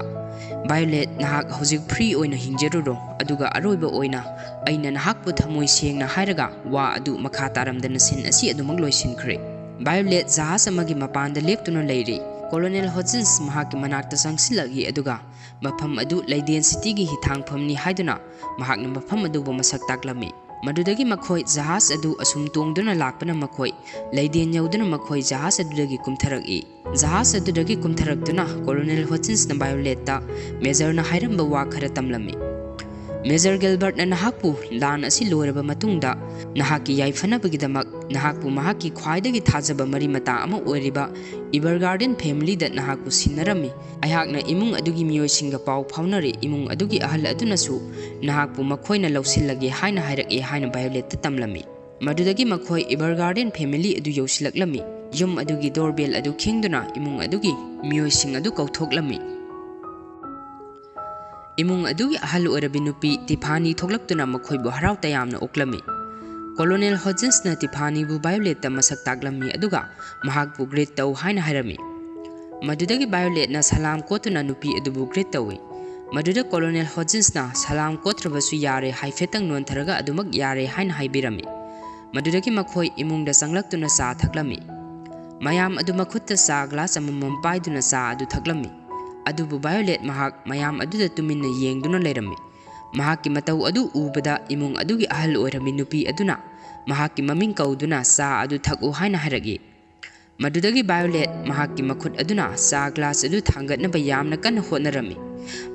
"ꯚꯥꯏꯑꯣꯂꯦꯠ, ꯅꯍꯥꯛ ꯍꯧꯖꯤꯛ ꯐ꯭ꯔꯤ ꯑꯣꯏꯅ ꯍꯤꯡꯖꯔꯨꯔꯣ, ꯑꯗꯨꯒ ꯑꯔꯣꯏꯕ ꯑꯣꯏꯅ ꯑꯩꯅ ꯅꯍꯥꯛꯄꯨ ꯊꯃꯣꯏ ꯁꯦꯡꯅ ꯍꯥꯏꯔꯒ ꯋꯥ ꯑꯗꯨ ꯃꯈꯥ ꯇꯥꯔꯝꯗꯅ ꯁꯤꯟ ꯑꯁꯤ ꯑꯗꯨꯃꯛ ꯂꯣꯏꯁꯤꯟꯈ꯭ꯔꯦ"꯫ ꯚꯥꯏꯑꯣꯂꯦꯠ ꯖꯍꯥꯖ ꯑꯃꯒꯤ ꯃꯄꯥꯟꯗ ꯂꯦꯞꯇꯨꯅ ꯂꯩꯔꯤ꯫ ꯀꯣꯂꯣꯅꯦꯜ ꯍꯣꯖꯤꯟꯁ ꯃꯍꯥꯛꯀꯤ ꯃꯅꯥꯛꯇ ꯆꯪꯁꯤꯜꯂꯛꯏ, ꯑꯗꯨꯒ ꯃꯐꯝ ꯑꯗꯨ ꯂꯩꯗꯦꯟ ꯁꯤꯇꯤꯒꯤ ꯍꯤꯊꯥꯡꯐꯝꯅꯤ ꯍꯥꯏꯗꯨꯅ ꯃꯍꯥꯛꯅ ꯃꯐꯝ ꯑꯗꯨꯕꯨ ꯃꯁꯛ ꯇꯥꯛꯂꯝꯃꯤ꯫ ꯃꯗꯨꯗꯒꯤ ꯃꯈꯣꯏ ꯖꯍꯥꯖ ꯑꯗꯨ ꯑꯁꯨꯝ ꯇꯣꯡꯗꯨꯅ ꯂꯥꯛꯄꯅ ꯃꯈꯣꯏ ꯂꯩꯗꯦꯟ ꯌꯧꯗꯨꯅ ꯃꯈꯣꯏ ꯖꯍꯥꯖ ꯑꯗꯨꯗꯒꯤ ꯀꯨꯝꯊꯔꯛꯏ꯫ ꯖꯍꯥꯖ ꯑꯗꯨꯗꯒꯤ ꯀꯨꯝꯊꯔꯛꯇꯨꯅ ꯀꯣꯂꯣꯅꯦꯜ ꯍꯣꯖꯤꯟꯁꯅ ꯚꯥꯏꯑꯣꯂꯦꯠꯇ ꯃꯦꯖꯔꯅ ꯍꯥꯏꯔꯝꯕ ꯋꯥ ꯈꯔ ꯇꯝꯂꯝꯃꯤ꯫ "ꯃꯦꯖꯔ ꯒꯤꯜꯕꯔꯠꯅ ꯅꯍꯥꯛꯄꯨ ꯂꯥꯟ ꯑꯁꯤ ꯂꯣꯏꯔꯕ ꯃꯇꯨꯡꯗ ꯅꯍꯥꯛꯀꯤ ꯌꯥꯏꯐꯅꯕꯒꯤꯗꯃꯛ ꯅꯍꯥꯛꯄꯨ ꯃꯍꯥꯛꯀꯤ ꯈ꯭ꯋꯥꯏꯗꯒꯤ ꯊꯥꯖꯕ ꯃꯔꯤ ꯃꯇꯥ ꯑꯃ ꯑꯣꯏꯔꯤꯕ ꯏꯕꯔꯒꯥꯔꯗꯦꯟ ꯐꯦꯃꯤꯂꯤꯗ ꯅꯍꯥꯛꯄꯨ ꯁꯤꯟꯅꯔꯝꯃꯤ꯫ ꯑꯩꯍꯥꯛꯅ ꯏꯃꯨꯡ ꯑꯗꯨꯒꯤ ꯃꯤꯑꯣꯏꯁꯤꯡꯒ ꯄꯥꯎ ꯐꯥꯎꯅꯔꯦ꯫ ꯏꯃꯨꯡ ꯑꯗꯨꯒꯤ ꯑꯍꯜ ꯑꯗꯨꯅꯁꯨ ꯅꯍꯥꯛꯄꯨ ꯃꯈꯣꯏꯅ ꯂꯧꯁꯤꯜꯂꯒꯦ ꯍꯥꯏꯅ ꯍꯥꯏꯔꯛꯑꯦ" ꯍꯥꯏꯅ ꯚꯥꯏꯑꯣꯂꯦꯠꯇ ꯇꯝꯂꯝꯃꯤ꯫ ꯃꯗꯨꯗꯒꯤ ꯃꯈꯣꯏ ꯏꯕꯔꯒꯥꯔꯗꯦꯟ ꯐꯦꯃꯤꯂꯤ ꯑꯗꯨ ꯌꯧꯁꯤꯜꯂꯛꯂꯝꯃꯤ꯫ ꯌꯨꯝ ꯑꯗꯨꯒꯤ ꯗꯣꯔꯕꯦꯜ ꯑꯗꯨ ꯈꯤꯡꯗꯨꯅ ꯏꯃꯨꯡ ꯑꯗꯨꯒꯤ ꯃꯤꯑꯣꯏꯁꯤꯡ ꯑꯗꯨ ꯀꯧꯊꯣꯛꯂꯝꯃꯤ꯫ ꯏꯃꯨꯡ ꯑꯗꯨꯒꯤ ꯑꯍꯜ ꯑꯣꯏꯔꯕꯤ ꯅꯨꯄꯤ ꯇꯤꯐꯥꯅꯤ ꯊꯣꯛꯂꯛꯇꯨꯅ ꯃꯈꯣꯏꯕꯨ ꯍꯔꯥꯎ ꯇꯌꯥꯝꯅ ꯑꯣꯛꯂꯝꯃꯤ꯫ ꯀꯣꯂꯣꯅꯦꯜ ꯍꯣꯖꯤꯟꯁꯅ ꯇꯤꯐꯥꯅꯤꯕꯨ ꯚꯥꯏꯑꯣꯂꯦꯠꯇ ꯃꯁꯛ ꯇꯥꯛꯂꯝꯃꯤ, ꯑꯗꯨꯒ ꯃꯍꯥꯛꯄꯨ ꯒ꯭ꯔꯤꯠ ꯇꯧ ꯍꯥꯏꯅ ꯍꯥꯏꯔꯝꯃꯤ꯫ ꯃꯗꯨꯗꯒꯤ ꯚꯥꯏꯑꯣꯂꯦꯠꯅ ꯁꯂꯥꯝ ꯀꯣꯠꯇꯨꯅ ꯅꯨꯄꯤ ꯑꯗꯨꯕꯨ ꯒ꯭ꯔꯤꯠ ꯇꯧꯏ꯫ ꯃꯗꯨꯗ ꯀꯣꯂꯣꯅꯦꯜ ꯍꯣꯖꯤꯟꯁꯅ "ꯁꯂꯥꯝ ꯀꯣꯠꯇ꯭ꯔꯕꯁꯨ ꯌꯥꯔꯦ, ꯍꯥꯏꯐꯦꯠꯇꯪ ꯅꯣꯟꯊꯔꯒ ꯑꯗꯨꯃꯛ ꯌꯥꯔꯦ" ꯍꯥꯏꯅ ꯍꯥꯏꯕꯤꯔꯝꯃꯤ꯫ ꯃꯗꯨꯗꯒꯤ ꯃꯈꯣꯏ ꯏꯃꯨꯡꯗ ꯆꯪꯂꯛꯇꯨꯅ ꯆꯥ ꯊꯛꯂꯝꯃꯤ꯫ ꯃꯌꯥꯝ ꯑꯗꯨ ꯃꯈꯨꯠꯇ ꯆꯥ ꯒ꯭ꯂꯥꯁ ꯑꯃꯃꯝ ꯄꯥꯏꯗꯨꯅ ꯆꯥ ꯑꯗꯨ ꯊꯛꯂꯝꯃꯤ꯫ ꯑꯗꯨꯕꯨ ꯚꯥꯏꯑꯣꯂꯦꯠ ꯃꯍꯥꯛ ꯃꯌꯥꯝ ꯑꯗꯨꯗ ꯇꯨꯃꯤꯟꯅ ꯌꯦꯡꯗꯨꯅ ꯂꯩꯔꯝꯃꯤ꯫ ꯃꯍꯥꯛꯀꯤ ꯃꯇꯧ ꯑꯗꯨ ꯎꯕꯗ ꯏꯃꯨꯡ ꯑꯗꯨꯒꯤ ꯑꯍꯜ ꯑꯣꯏꯔꯝꯃꯤ ꯅꯨꯄꯤ ꯑꯗꯨꯅ ꯃꯍꯥꯛꯀꯤ ꯃꯃꯤꯡ ꯀꯧꯗꯨꯅ "ꯆꯥ ꯑꯗꯨ ꯊꯛꯎ" ꯍꯥꯏꯅ ꯍꯥꯏꯔꯛꯏ꯫ ꯃꯗꯨꯗꯒꯤ ꯚꯥꯏꯑꯣꯂꯦꯠ ꯃꯍꯥꯛꯀꯤ ꯃꯈꯨꯠ ꯑꯗꯨꯅ ꯆꯥ ꯒ꯭ꯂꯥꯁ ꯑꯗꯨ ꯊꯥꯡꯒꯠꯅꯕ ꯌꯥꯝꯅ ꯀꯟꯅ ꯍꯣꯠꯅꯔꯝꯃꯤ꯫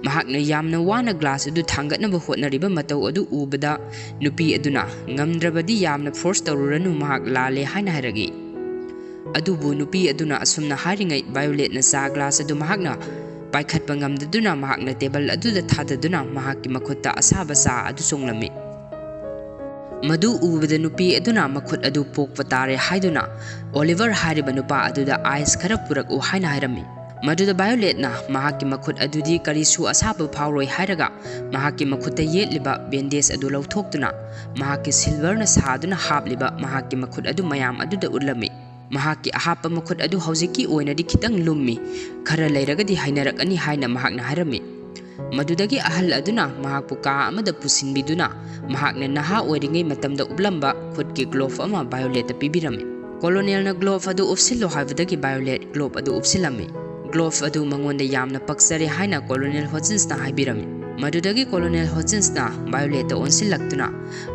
ꯃꯍꯥꯛꯅ ꯌꯥꯝꯅ ꯋꯥꯅ ꯒ꯭ꯂꯥꯁ ꯑꯗꯨ ꯊꯥꯡꯒꯠꯅꯕ ꯍꯣꯠꯅꯔꯤꯕ ꯃꯇꯧ ꯑꯗꯨ ꯎꯕꯗ ꯅꯨꯄꯤ ꯑꯗꯨꯅ, "ꯉꯝꯗ꯭ꯔꯕꯗꯤ ꯌꯥꯝꯅ ꯐꯣꯔꯁ ꯇꯧꯔꯨꯔꯅꯨ, ꯃꯍꯥꯛ ꯂꯥꯜꯂꯦ" ꯍꯥꯏꯅ ꯍꯥꯏꯔꯛꯏ꯫ ꯑꯗꯨꯕꯨ ꯅꯨꯄꯤ ꯑꯗꯨꯅ ꯑꯁꯨꯝꯅ ꯍꯥꯏꯔꯤꯉꯩ ꯚꯥꯏꯑꯣꯂꯦꯠꯅ ꯆꯥ ꯒ꯭ꯂꯥꯁ ꯑꯗꯨ ꯃꯍꯥꯛꯅ ꯄꯥꯏꯈꯠꯄ ꯉꯝꯗꯗꯨꯅ ꯃꯍꯥꯛꯅ ꯇꯦꯕꯜ ꯑꯗꯨꯗ ꯊꯥꯗꯗꯨꯅ ꯃꯍꯥꯛꯀꯤ ꯃꯈꯨꯠꯇ ꯑꯁꯥꯕ ꯆꯥ ꯑꯗꯨ ꯆꯣꯡꯂꯝꯃꯤ꯫ ꯃꯗꯨ ꯎꯕꯗ ꯅꯨꯄꯤ ꯑꯗꯨꯅ ꯃꯈꯨꯠ ꯑꯗꯨ ꯄꯣꯛꯄ ꯇꯥꯔꯦ ꯍꯥꯏꯗꯨꯅ ꯑꯣꯂꯤꯚꯔ ꯍꯥꯏꯔꯤꯕ ꯅꯨꯄꯥ ꯑꯗꯨꯗ ꯑꯥꯏꯁ ꯈꯔ ꯄꯨꯔꯛꯎ ꯍꯥꯏꯅ ꯍꯥꯏꯔꯝꯃꯤ꯫ ꯃꯗꯨꯗ ꯚꯥꯏꯑꯣꯂꯦꯠꯅ ꯃꯍꯥꯛꯀꯤ ꯃꯈꯨꯠ ꯑꯗꯨꯗꯤ ꯀꯔꯤꯁꯨ ꯑꯁꯥꯕ ꯐꯥꯎꯔꯣꯏ ꯍꯥꯏꯔꯒ ꯃꯍꯥꯛꯀꯤ ꯃꯈꯨꯠꯇ ꯌꯦꯠꯂꯤꯕ ꯕꯦꯟꯗꯦꯖ ꯑꯗꯨ ꯂꯧꯊꯣꯛꯇꯨꯅ ꯃꯍꯥꯛꯀꯤ ꯁꯤꯜꯚꯔꯅ ꯁꯥꯗꯨꯅ ꯍꯥꯞꯂꯤꯕ ꯃꯍꯥꯛꯀꯤ ꯃꯈꯨꯠ ꯑꯗꯨ ꯃꯌꯥꯝ ꯑꯗꯨꯗ ꯎꯠꯂꯝꯃꯤ꯫ ꯃꯍꯥꯛꯀꯤ ꯑꯍꯥꯞꯄ ꯃꯈꯨꯠ ꯑꯗꯨ ꯍꯧꯖꯤꯛꯀꯤ ꯑꯣꯏꯅꯗꯤ ꯈꯤꯇꯪ ꯂꯨꯝꯃꯤ, ꯈꯔ ꯂꯩꯔꯒꯗꯤ ꯍꯩꯅꯔꯛꯑꯅꯤ ꯍꯥꯏꯅ ꯃꯍꯥꯛꯅ ꯍꯥꯏꯔꯝꯃꯤ꯫ ꯃꯗꯨꯗꯒꯤ ꯑꯍꯜ ꯑꯗꯨꯅ ꯃꯍꯥꯛꯄꯨ ꯀꯥ ꯑꯃꯗ ꯄꯨꯁꯤꯟꯕꯤꯗꯨꯅ ꯃꯍꯥꯛꯅ ꯅꯍꯥ ꯑꯣꯏꯔꯤꯉꯩ ꯃꯇꯝꯗ ꯎꯞꯂꯝꯕ ꯈꯨꯠꯀꯤ ꯒ꯭ꯂꯣꯚ ꯑꯃ ꯚꯥꯏꯑꯣꯂꯦꯠꯇ ꯄꯤꯕꯤꯔꯝꯃꯤ꯫ ꯀꯣꯂꯣꯅꯦꯜꯅ ꯒ꯭ꯂꯣꯚ ꯑꯗꯨ ꯎꯞꯁꯤꯜꯂꯣ ꯍꯥꯏꯕꯗꯒꯤ ꯚꯥꯏꯑꯣꯂꯦꯠ ꯒ꯭ꯂꯣꯚ ꯑꯗꯨ ꯎꯞꯁꯤꯜꯂꯝꯃꯤ꯫ ꯒ꯭ꯂꯣꯚ ꯑꯗꯨ ꯃꯉꯣꯟꯗ ꯌꯥꯝꯅ ꯄꯛꯆꯔꯦ ꯍꯥꯏꯅ ꯀꯣꯂꯣꯅꯦꯜ ꯍꯣꯖꯤꯟꯁꯅ ꯍꯥꯏꯕꯤꯔꯝꯃꯤ꯫ ꯃꯗꯨꯗꯒꯤ ꯀꯣꯂꯣꯅꯦꯜ ꯍꯣꯖꯤꯟꯁꯅ ꯚꯥꯏꯑꯣꯂꯦꯠꯇ ꯑꯣꯟꯁꯤꯜꯂꯛꯇꯨꯅ,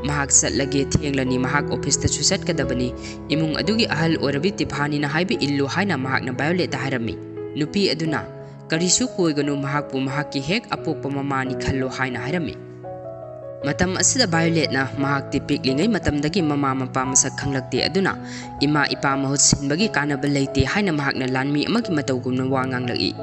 "ꯃꯍꯥꯛ ꯆꯠꯂꯒꯦ, ꯊꯦꯡꯂꯅꯤ, ꯃꯍꯥꯛ ꯑꯣꯐꯤꯁꯇꯁꯨ ꯆꯠꯀꯗꯕꯅꯤ, ꯏꯃꯨꯡ ꯑꯗꯨꯒꯤ ꯑꯍꯜ ꯑꯣꯏꯔꯕꯤ ꯇꯤꯐꯥꯅꯤꯅ ꯍꯥꯏꯕ ꯏꯜꯂꯨ" ꯍꯥꯏꯅ ꯃꯍꯥꯛꯅ ꯚꯥꯏꯑꯣꯂꯦꯠꯇ ꯍꯥꯏꯔꯝꯃꯤ꯫ ꯅꯨꯄꯤ ꯑꯗꯨꯅ, "ꯀꯔꯤꯁꯨ ꯀꯣꯏꯒꯅꯨ, ꯃꯍꯥꯛꯄꯨ ꯃꯍꯥꯛꯀꯤ ꯍꯦꯛ ꯑꯄꯣꯛꯄ ꯃꯃꯥꯅꯤ ꯈꯜꯂꯣ" ꯍꯥꯏꯅ ꯍꯥꯏꯔꯝꯃꯤ꯫ ꯃꯇꯝ ꯑꯁꯤꯗ ꯚꯥꯏꯑꯣꯂꯦꯠꯅ ꯃꯍꯥꯛꯇꯤ ꯄꯤꯛꯂꯤꯉꯩ ꯃꯇꯝꯗꯒꯤ ꯃꯃꯥ ꯃꯄꯥ ꯃꯁꯛ ꯈꯪꯂꯛꯇꯦ, ꯑꯗꯨꯅ ꯏꯃꯥ ꯏꯄꯥ ꯃꯍꯨꯠ ꯁꯤꯟꯕꯒꯤ ꯀꯥꯟꯅꯕ ꯂꯩꯇꯦ ꯍꯥꯏꯅ ꯃꯍꯥꯛꯅ ꯂꯥꯟꯃꯤ ꯑꯃꯒꯤ ꯃꯇꯧꯒꯨꯝꯅ ꯋꯥ ꯉꯥꯡꯂꯛꯏ꯫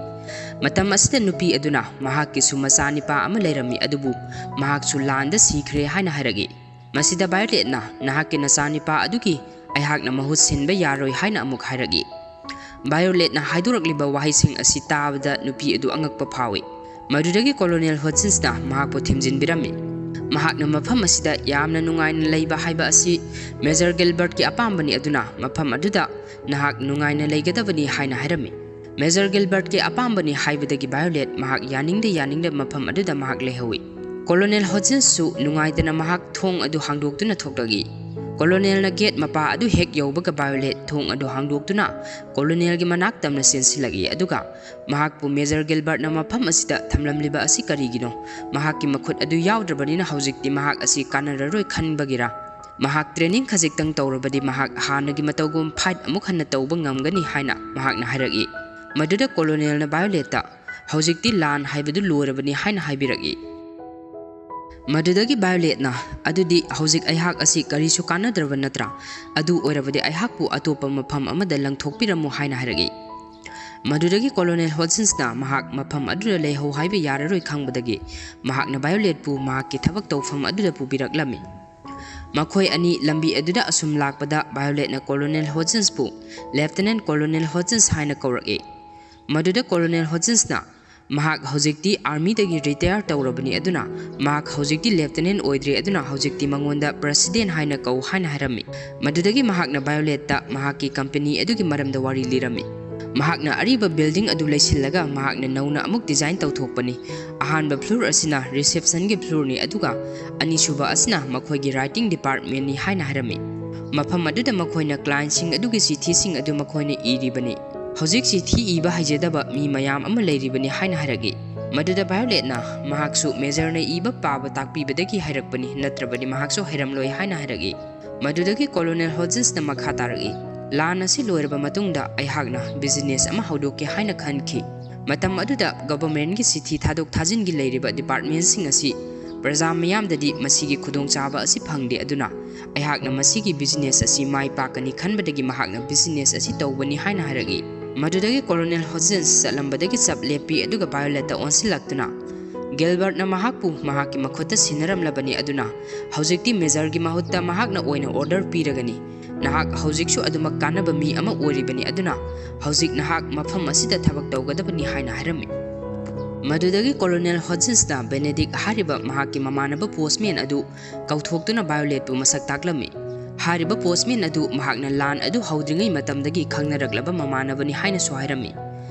ꯃꯇꯝ ꯑꯁꯤꯗ ꯅꯨꯄꯤ ꯑꯗꯨꯅ ꯃꯍꯥꯛꯀꯤꯁꯨ ꯃꯆꯥꯅꯤꯄꯥ ꯑꯃ ꯂꯩꯔꯝꯃꯤ, ꯑꯗꯨꯕꯨ ꯃꯍꯥꯛꯁꯨ ꯂꯥꯟꯗ ꯁꯤꯈ꯭ꯔꯦ ꯍꯥꯏꯅ ꯍꯥꯏꯔꯛꯏ꯫ ꯃꯁꯤꯗ ꯚꯥꯏꯑꯣꯂꯦꯠꯅ, "ꯅꯍꯥꯛꯀꯤ ꯅꯆꯥꯅꯤꯄꯥ ꯑꯗꯨꯒꯤ ꯑꯩꯍꯥꯛꯅ ꯃꯍꯨꯠ ꯁꯤꯟꯕ ꯌꯥꯔꯣꯏ" ꯍꯥꯏꯅ ꯑꯃꯨꯛ ꯍꯥꯏꯔꯛꯏ꯫ ꯚꯥꯏꯑꯣꯂꯦꯠꯅ ꯍꯥꯏꯗꯣꯔꯛꯂꯤꯕ ꯋꯥꯍꯩꯁꯤꯡ ꯑꯁꯤ ꯇꯥꯕꯗ ꯅꯨꯄꯤ ꯑꯗꯨ ꯑꯉꯛꯄ ꯐꯥꯎꯏ꯫ ꯃꯗꯨꯗꯒꯤ ꯀꯣꯂꯣꯅꯦꯜ ꯍꯣꯖꯤꯟꯁꯅ ꯃꯍꯥꯛꯄꯨ ꯊꯦꯝꯖꯤꯟꯕꯤꯔꯝꯃꯤ꯫ ꯃꯍꯥꯛꯅ ꯃꯐꯝ ꯑꯁꯤꯗ ꯌꯥꯝꯅ ꯅꯨꯡꯉꯥꯏꯅ ꯂꯩꯕ ꯍꯥꯏꯕ ꯑꯁꯤ ꯃꯦꯖꯔ ꯒꯤꯜꯕꯔꯠꯀꯤ ꯑꯄꯥꯝꯕꯅꯤ, ꯑꯗꯨꯅ ꯃꯐꯝ ꯑꯗꯨꯗ ꯅꯍꯥꯛ ꯅꯨꯡꯉꯥꯏꯅ ꯂꯩꯒꯗꯕꯅꯤ ꯍꯥꯏꯅ ꯍꯥꯏꯔꯝꯃꯤ꯫ ꯃꯦꯖꯔ ꯒꯤꯜꯕꯔꯠꯀꯤ ꯑꯄꯥꯝꯕꯅꯤ ꯍꯥꯏꯕꯗꯒꯤ ꯚꯥꯏꯑꯣꯂꯦꯠ ꯃꯍꯥꯛ ꯌꯥꯅꯤꯡꯗ ꯌꯥꯅꯤꯡꯗ ꯃꯐꯝ ꯑꯗꯨꯗ ꯃꯍꯥꯛ ꯂꯩꯍꯧꯏ꯫ ꯀꯣꯂꯣꯅꯦꯜ ꯍꯣꯖꯤꯟꯁꯁꯨ ꯅꯨꯡꯉꯥꯏꯇꯅ ꯃꯍꯥꯛ ꯊꯣꯡ ꯑꯗꯨ ꯍꯥꯡꯗꯣꯛꯇꯨꯅ ꯊꯣꯛꯂꯛꯏ꯫ ꯀꯣꯂꯣꯅꯦꯜꯅ ꯒꯦꯠ ꯃꯄꯥ ꯑꯗꯨ ꯍꯦꯛ ꯌꯧꯕꯒ ꯚꯥꯏꯑꯣꯂꯦꯠ ꯊꯣꯡ ꯑꯗꯨ ꯍꯥꯡꯗꯣꯛꯇꯨꯅ ꯀꯣꯂꯣꯅꯦꯜꯒꯤ ꯃꯅꯥꯛ ꯇꯝꯅ ꯆꯦꯟꯁꯤꯜꯂꯛꯏ, ꯑꯗꯨꯒ ꯃꯍꯥꯛꯄꯨ ꯃꯦꯖꯔ ꯒꯤꯜꯕꯔꯠꯅ ꯃꯐꯝ ꯑꯁꯤꯗ ꯊꯝꯂꯝꯂꯤꯕ ꯑꯁꯤ ꯀꯔꯤꯒꯤꯅꯣ? ꯃꯍꯥꯛꯀꯤ ꯃꯈꯨꯠ ꯑꯗꯨ ꯌꯥꯎꯗ꯭ꯔꯕꯅꯤꯅ ꯍꯧꯖꯤꯛꯇꯤ ꯃꯍꯥꯛ ꯑꯁꯤ ꯀꯥꯟꯅꯔꯔꯣꯏ ꯈꯟꯕꯒꯤꯔꯥ? ꯃꯍꯥꯛ ꯇ꯭ꯔꯦꯅꯤꯡ ꯈꯖꯤꯛꯇꯪ ꯇꯧꯔꯕꯗꯤ ꯃꯍꯥꯛ ꯍꯥꯟꯅꯒꯤ ꯃꯇꯧꯒꯨꯝ ꯐꯥꯏꯠ ꯑꯃꯨꯛ ꯍꯟꯅ ꯇꯧꯕ ꯉꯝꯒꯅꯤ ꯍꯥꯏꯅ ꯃꯍꯥꯛꯅ ꯍꯥꯏꯔꯛꯏ꯫ ꯃꯗꯨꯗ ꯀꯣꯂꯣꯅꯦꯜꯅ ꯚꯥꯏꯑꯣꯂꯦꯠꯇ, "ꯍꯧꯖꯤꯛꯇꯤ ꯂꯥꯟ ꯍꯥꯏꯕꯗꯨ ꯂꯣꯏꯔꯕꯅꯤ" ꯍꯥꯏꯅ ꯍꯥꯏꯕꯤꯔꯛꯏ꯫ ꯃꯗꯨꯗꯒꯤ ꯚꯥꯏꯑꯣꯂꯦꯠꯅ, "ꯑꯗꯨꯗꯤ ꯍꯧꯖꯤꯛ ꯑꯩꯍꯥꯛ ꯑꯁꯤ ꯀꯔꯤꯁꯨ ꯀꯥꯟꯅꯗ꯭ꯔꯕ ꯅꯠꯇ꯭ꯔꯥ? ꯑꯗꯨ ꯑꯣꯏꯔꯕꯗꯤ ꯑꯩꯍꯥꯛꯄꯨ ꯑꯇꯣꯞꯄ ꯃꯐꯝ ꯑꯃꯗ ꯂꯪꯊꯣꯛꯄꯤꯔꯝꯃꯨ" ꯍꯥꯏꯅ ꯍꯥꯏꯔꯛꯏ꯫ ꯃꯗꯨꯗꯒꯤ ꯀꯣꯂꯣꯅꯦꯜ ꯍꯣꯖꯤꯟꯁꯅ ꯃꯍꯥꯛ ꯃꯐꯝ ꯑꯗꯨꯗ ꯂꯩꯍꯧ ꯍꯥꯏꯕ ꯌꯥꯔꯔꯣꯏ ꯈꯪꯕꯗꯒꯤ ꯃꯍꯥꯛꯅ ꯚꯥꯏꯑꯣꯂꯦꯠꯄꯨ ꯃꯍꯥꯛꯀꯤ ꯊꯕꯛ ꯇꯧꯐꯝ ꯑꯗꯨꯗ ꯄꯨꯕꯤꯔꯛꯂꯝꯃꯤ꯫ ꯃꯈꯣꯏ ꯑꯅꯤ ꯂꯝꯕꯤ ꯑꯗꯨꯗ ꯑꯁꯨꯝ ꯂꯥꯛꯄꯗ ꯚꯥꯏꯑꯣꯂꯦꯠꯅ ꯀꯣꯂꯣꯅꯦꯜ ꯍꯣꯖꯤꯟꯁꯄꯨ ꯂꯦꯐꯇꯤꯅꯦꯟ ꯀꯣꯂꯣꯅꯦꯜ ꯍꯣꯖꯤꯟꯁ ꯍꯥꯏꯅ ꯀꯧꯔꯛꯏ꯫ ꯃꯗꯨꯗ ꯀꯣꯂꯣꯅꯦꯜ ꯍꯣꯖꯤꯟꯁꯅ, ꯃꯍꯥꯛ ꯍꯧꯖꯤꯛꯇꯤ ꯑꯥꯔꯃꯤꯗꯒꯤ ꯔꯤꯇꯥꯌꯔ ꯇꯧꯔꯕꯅꯤ, ꯑꯗꯨꯅ ꯃꯍꯥꯛ ꯍꯧꯖꯤꯛꯇꯤ ꯂꯦꯐꯇꯤꯅꯦꯟ ꯑꯣꯏꯗ꯭ꯔꯦ, ꯑꯗꯨꯅ ꯍꯧꯖꯤꯛꯇꯤ ꯃꯉꯣꯟꯗ ꯄ꯭ꯔꯦꯁꯤꯗꯦꯟ ꯍꯥꯏꯅ ꯀꯧ ꯍꯥꯏꯅ ꯍꯥꯏꯔꯝꯃꯤ꯫ ꯃꯗꯨꯗꯒꯤ ꯃꯍꯥꯛꯅ ꯚꯥꯏꯑꯣꯂꯦꯠꯇ ꯃꯍꯥꯛꯀꯤ ꯀꯝꯄꯦꯅꯤ ꯑꯗꯨꯒꯤ ꯃꯔꯝꯗ ꯋꯥꯔꯤ ꯂꯤꯔꯝꯃꯤ꯫ ꯃꯍꯥꯛꯅ ꯑꯔꯤꯕ ꯕꯤꯜꯗꯤꯡ ꯑꯗꯨ ꯂꯩꯁꯤꯜꯂꯒ ꯃꯍꯥꯛꯅ ꯅꯧꯅ ꯑꯃꯨꯛ ꯗꯤꯖꯥꯏꯟ ꯇꯧꯊꯣꯛꯄꯅꯤ꯫ ꯑꯍꯥꯟꯕ ꯐ꯭ꯂꯣꯔ ꯑꯁꯤꯅ ꯔꯤꯁꯦꯞꯁꯟꯒꯤ ꯐ꯭ꯂꯣꯔꯅꯤ, ꯑꯗꯨꯒ ꯑꯅꯤꯁꯨꯕ ꯑꯁꯤꯅ ꯃꯈꯣꯏꯒꯤ ꯔꯥꯏꯇꯤꯡ ꯗꯤꯄꯥꯔꯠꯃꯦꯟꯅꯤ ꯍꯥꯏꯅ ꯍꯥꯏꯔꯝꯃꯤ꯫ ꯃꯐꯝ ꯑꯗꯨꯗ ꯃꯈꯣꯏꯅ ꯀ꯭ꯂꯥꯏꯟꯁꯤꯡ ꯑꯗꯨꯒꯤ ꯆꯤꯊꯤꯁꯤꯡ ꯑꯗꯨ ꯃꯈꯣꯏꯅ ꯏꯔꯤꯕꯅꯤ꯫ ꯍꯧꯖꯤꯛ ꯆꯤꯊꯤ ꯏꯕ ꯍꯩꯖꯗꯕ ꯃꯤ ꯃꯌꯥꯝ ꯑꯃ ꯂꯩꯔꯤꯕꯅꯤ ꯍꯥꯏꯅ ꯍꯥꯏꯔꯛꯏ꯫ ꯃꯗꯨꯗ ꯚꯥꯏꯑꯣꯂꯦꯠꯅ, "ꯃꯍꯥꯛꯁꯨ ꯃꯦꯖꯔꯅ ꯏꯕ ꯄꯥꯕ ꯇꯥꯛꯄꯤꯕꯗꯒꯤ ꯍꯩꯔꯛꯄꯅꯤ, ꯅꯠꯇ꯭ꯔꯕꯗꯤ ꯃꯍꯥꯛꯁꯨ ꯍꯩꯔꯝꯂꯣꯏ" ꯍꯥꯏꯅ ꯍꯥꯏꯔꯛꯏ꯫ ꯃꯗꯨꯗꯒꯤ ꯀꯣꯂꯣꯅꯦꯜ ꯍꯣꯖꯤꯟꯁꯅ ꯃꯈꯥ ꯇꯥꯔꯛꯏ, "ꯂꯥꯟ ꯑꯁꯤ ꯂꯣꯏꯔꯕ ꯃꯇꯨꯡꯗ ꯑꯩꯍꯥꯛꯅ ꯕꯤꯖꯤꯅꯦꯁ ꯑꯃ ꯍꯧꯗꯣꯛꯀꯦ ꯍꯥꯏꯅ ꯈꯟꯈꯤ꯫ ꯃꯇꯝ ꯑꯗꯨꯗ ꯒꯚꯔꯟꯃꯦꯟꯠꯀꯤ ꯆꯤꯊꯤ ꯊꯥꯗꯣꯛ ꯊꯥꯖꯤꯟꯒꯤ ꯂꯩꯔꯤꯕ ꯗꯤꯄꯥꯔꯠꯃꯦꯟꯠꯁꯤꯡ ꯑꯁꯤ ꯄ꯭ꯔꯖꯥ ꯃꯤꯌꯥꯝꯗꯗꯤ ꯃꯁꯤꯒꯤ ꯈꯨꯗꯣꯡꯆꯥꯕ ꯑꯁꯤ ꯐꯪꯗꯦ, ꯑꯗꯨꯅ ꯑꯩꯍꯥꯛꯅ ꯃꯁꯤꯒꯤ ꯕꯤꯖꯤꯅꯦꯁ ꯑꯁꯤ ꯃꯥꯏ ꯄꯥꯛꯀꯅꯤ ꯈꯟꯕꯗꯒꯤ ꯃꯍꯥꯛꯅ ꯕꯤꯖꯤꯅꯦꯁ ꯑꯁꯤ ꯇꯧꯕꯅꯤ" ꯍꯥꯏꯅ ꯍꯥꯏꯔꯛꯏ꯫ ꯃꯗꯨꯗꯒꯤ ꯀꯣꯂꯣꯅꯦꯜ ꯍꯣꯖꯤꯟꯁ ꯆꯠꯂꯝꯕꯗꯒꯤ ꯆꯞ ꯂꯦꯞꯄꯤ, ꯑꯗꯨꯒ ꯚꯥꯏꯑꯣꯂꯦꯠꯇ ꯑꯣꯟꯁꯤꯜꯂꯛꯇꯨꯅ, "ꯒꯤꯜꯕꯔꯠꯅ ꯃꯍꯥꯛꯄꯨ ꯃꯍꯥꯛꯀꯤ ꯃꯈꯨꯠꯇ ꯁꯤꯟꯅꯔꯝꯂꯕꯅꯤ, ꯑꯗꯨꯅ ꯍꯧꯖꯤꯛꯇꯤ ꯃꯦꯖꯔꯒꯤ ꯃꯍꯨꯠꯇ ꯃꯍꯥꯛꯅ ꯑꯣꯏꯅ ꯑꯣꯔꯗꯔ ꯄꯤꯔꯒꯅꯤ꯫ ꯅꯍꯥꯛ ꯍꯧꯖꯤꯛꯁꯨ ꯑꯗꯨꯃꯛ ꯀꯥꯟꯅꯕ ꯃꯤ ꯑꯃ ꯑꯣꯏꯔꯤꯕꯅꯤ, ꯑꯗꯨꯅ ꯍꯧꯖꯤꯛ ꯅꯍꯥꯛ ꯃꯐꯝ ꯑꯁꯤꯗ ꯊꯕꯛ ꯇꯧꯒꯗꯕꯅꯤ" ꯍꯥꯏꯅ ꯍꯥꯏꯔꯝꯃꯤ꯫ ꯃꯗꯨꯗꯒꯤ ꯀꯣꯂꯣꯅꯦꯜ ꯍꯣꯖꯤꯟꯁꯅ ꯕꯦꯅꯦꯗꯤꯛ ꯍꯥꯏꯔꯤꯕ ꯃꯍꯥꯛꯀꯤ ꯃꯃꯥꯟꯅꯕ ꯄꯣꯁꯃꯦꯟ ꯑꯗꯨ ꯀꯧꯊꯣꯛꯇꯨꯅ ꯚꯥꯏꯑꯣꯂꯦꯠꯄꯨ ꯃꯁꯛ ꯇꯥꯛꯂꯝꯃꯤ꯫ ꯍꯥꯏꯔꯤꯕ ꯄꯣꯁꯃꯦꯟ ꯑꯗꯨ ꯃꯍꯥꯛꯅ ꯂꯥꯟ ꯑꯗꯨ ꯍꯧꯗ꯭ꯔꯤꯉꯩ ꯃꯇꯝꯗꯒꯤ ꯈꯪꯅꯔꯛꯂꯕ ꯃꯃꯥꯟꯅꯕꯅꯤ ꯍꯥꯏꯅꯁꯨ ꯍꯥꯏꯔꯝꯃꯤ꯫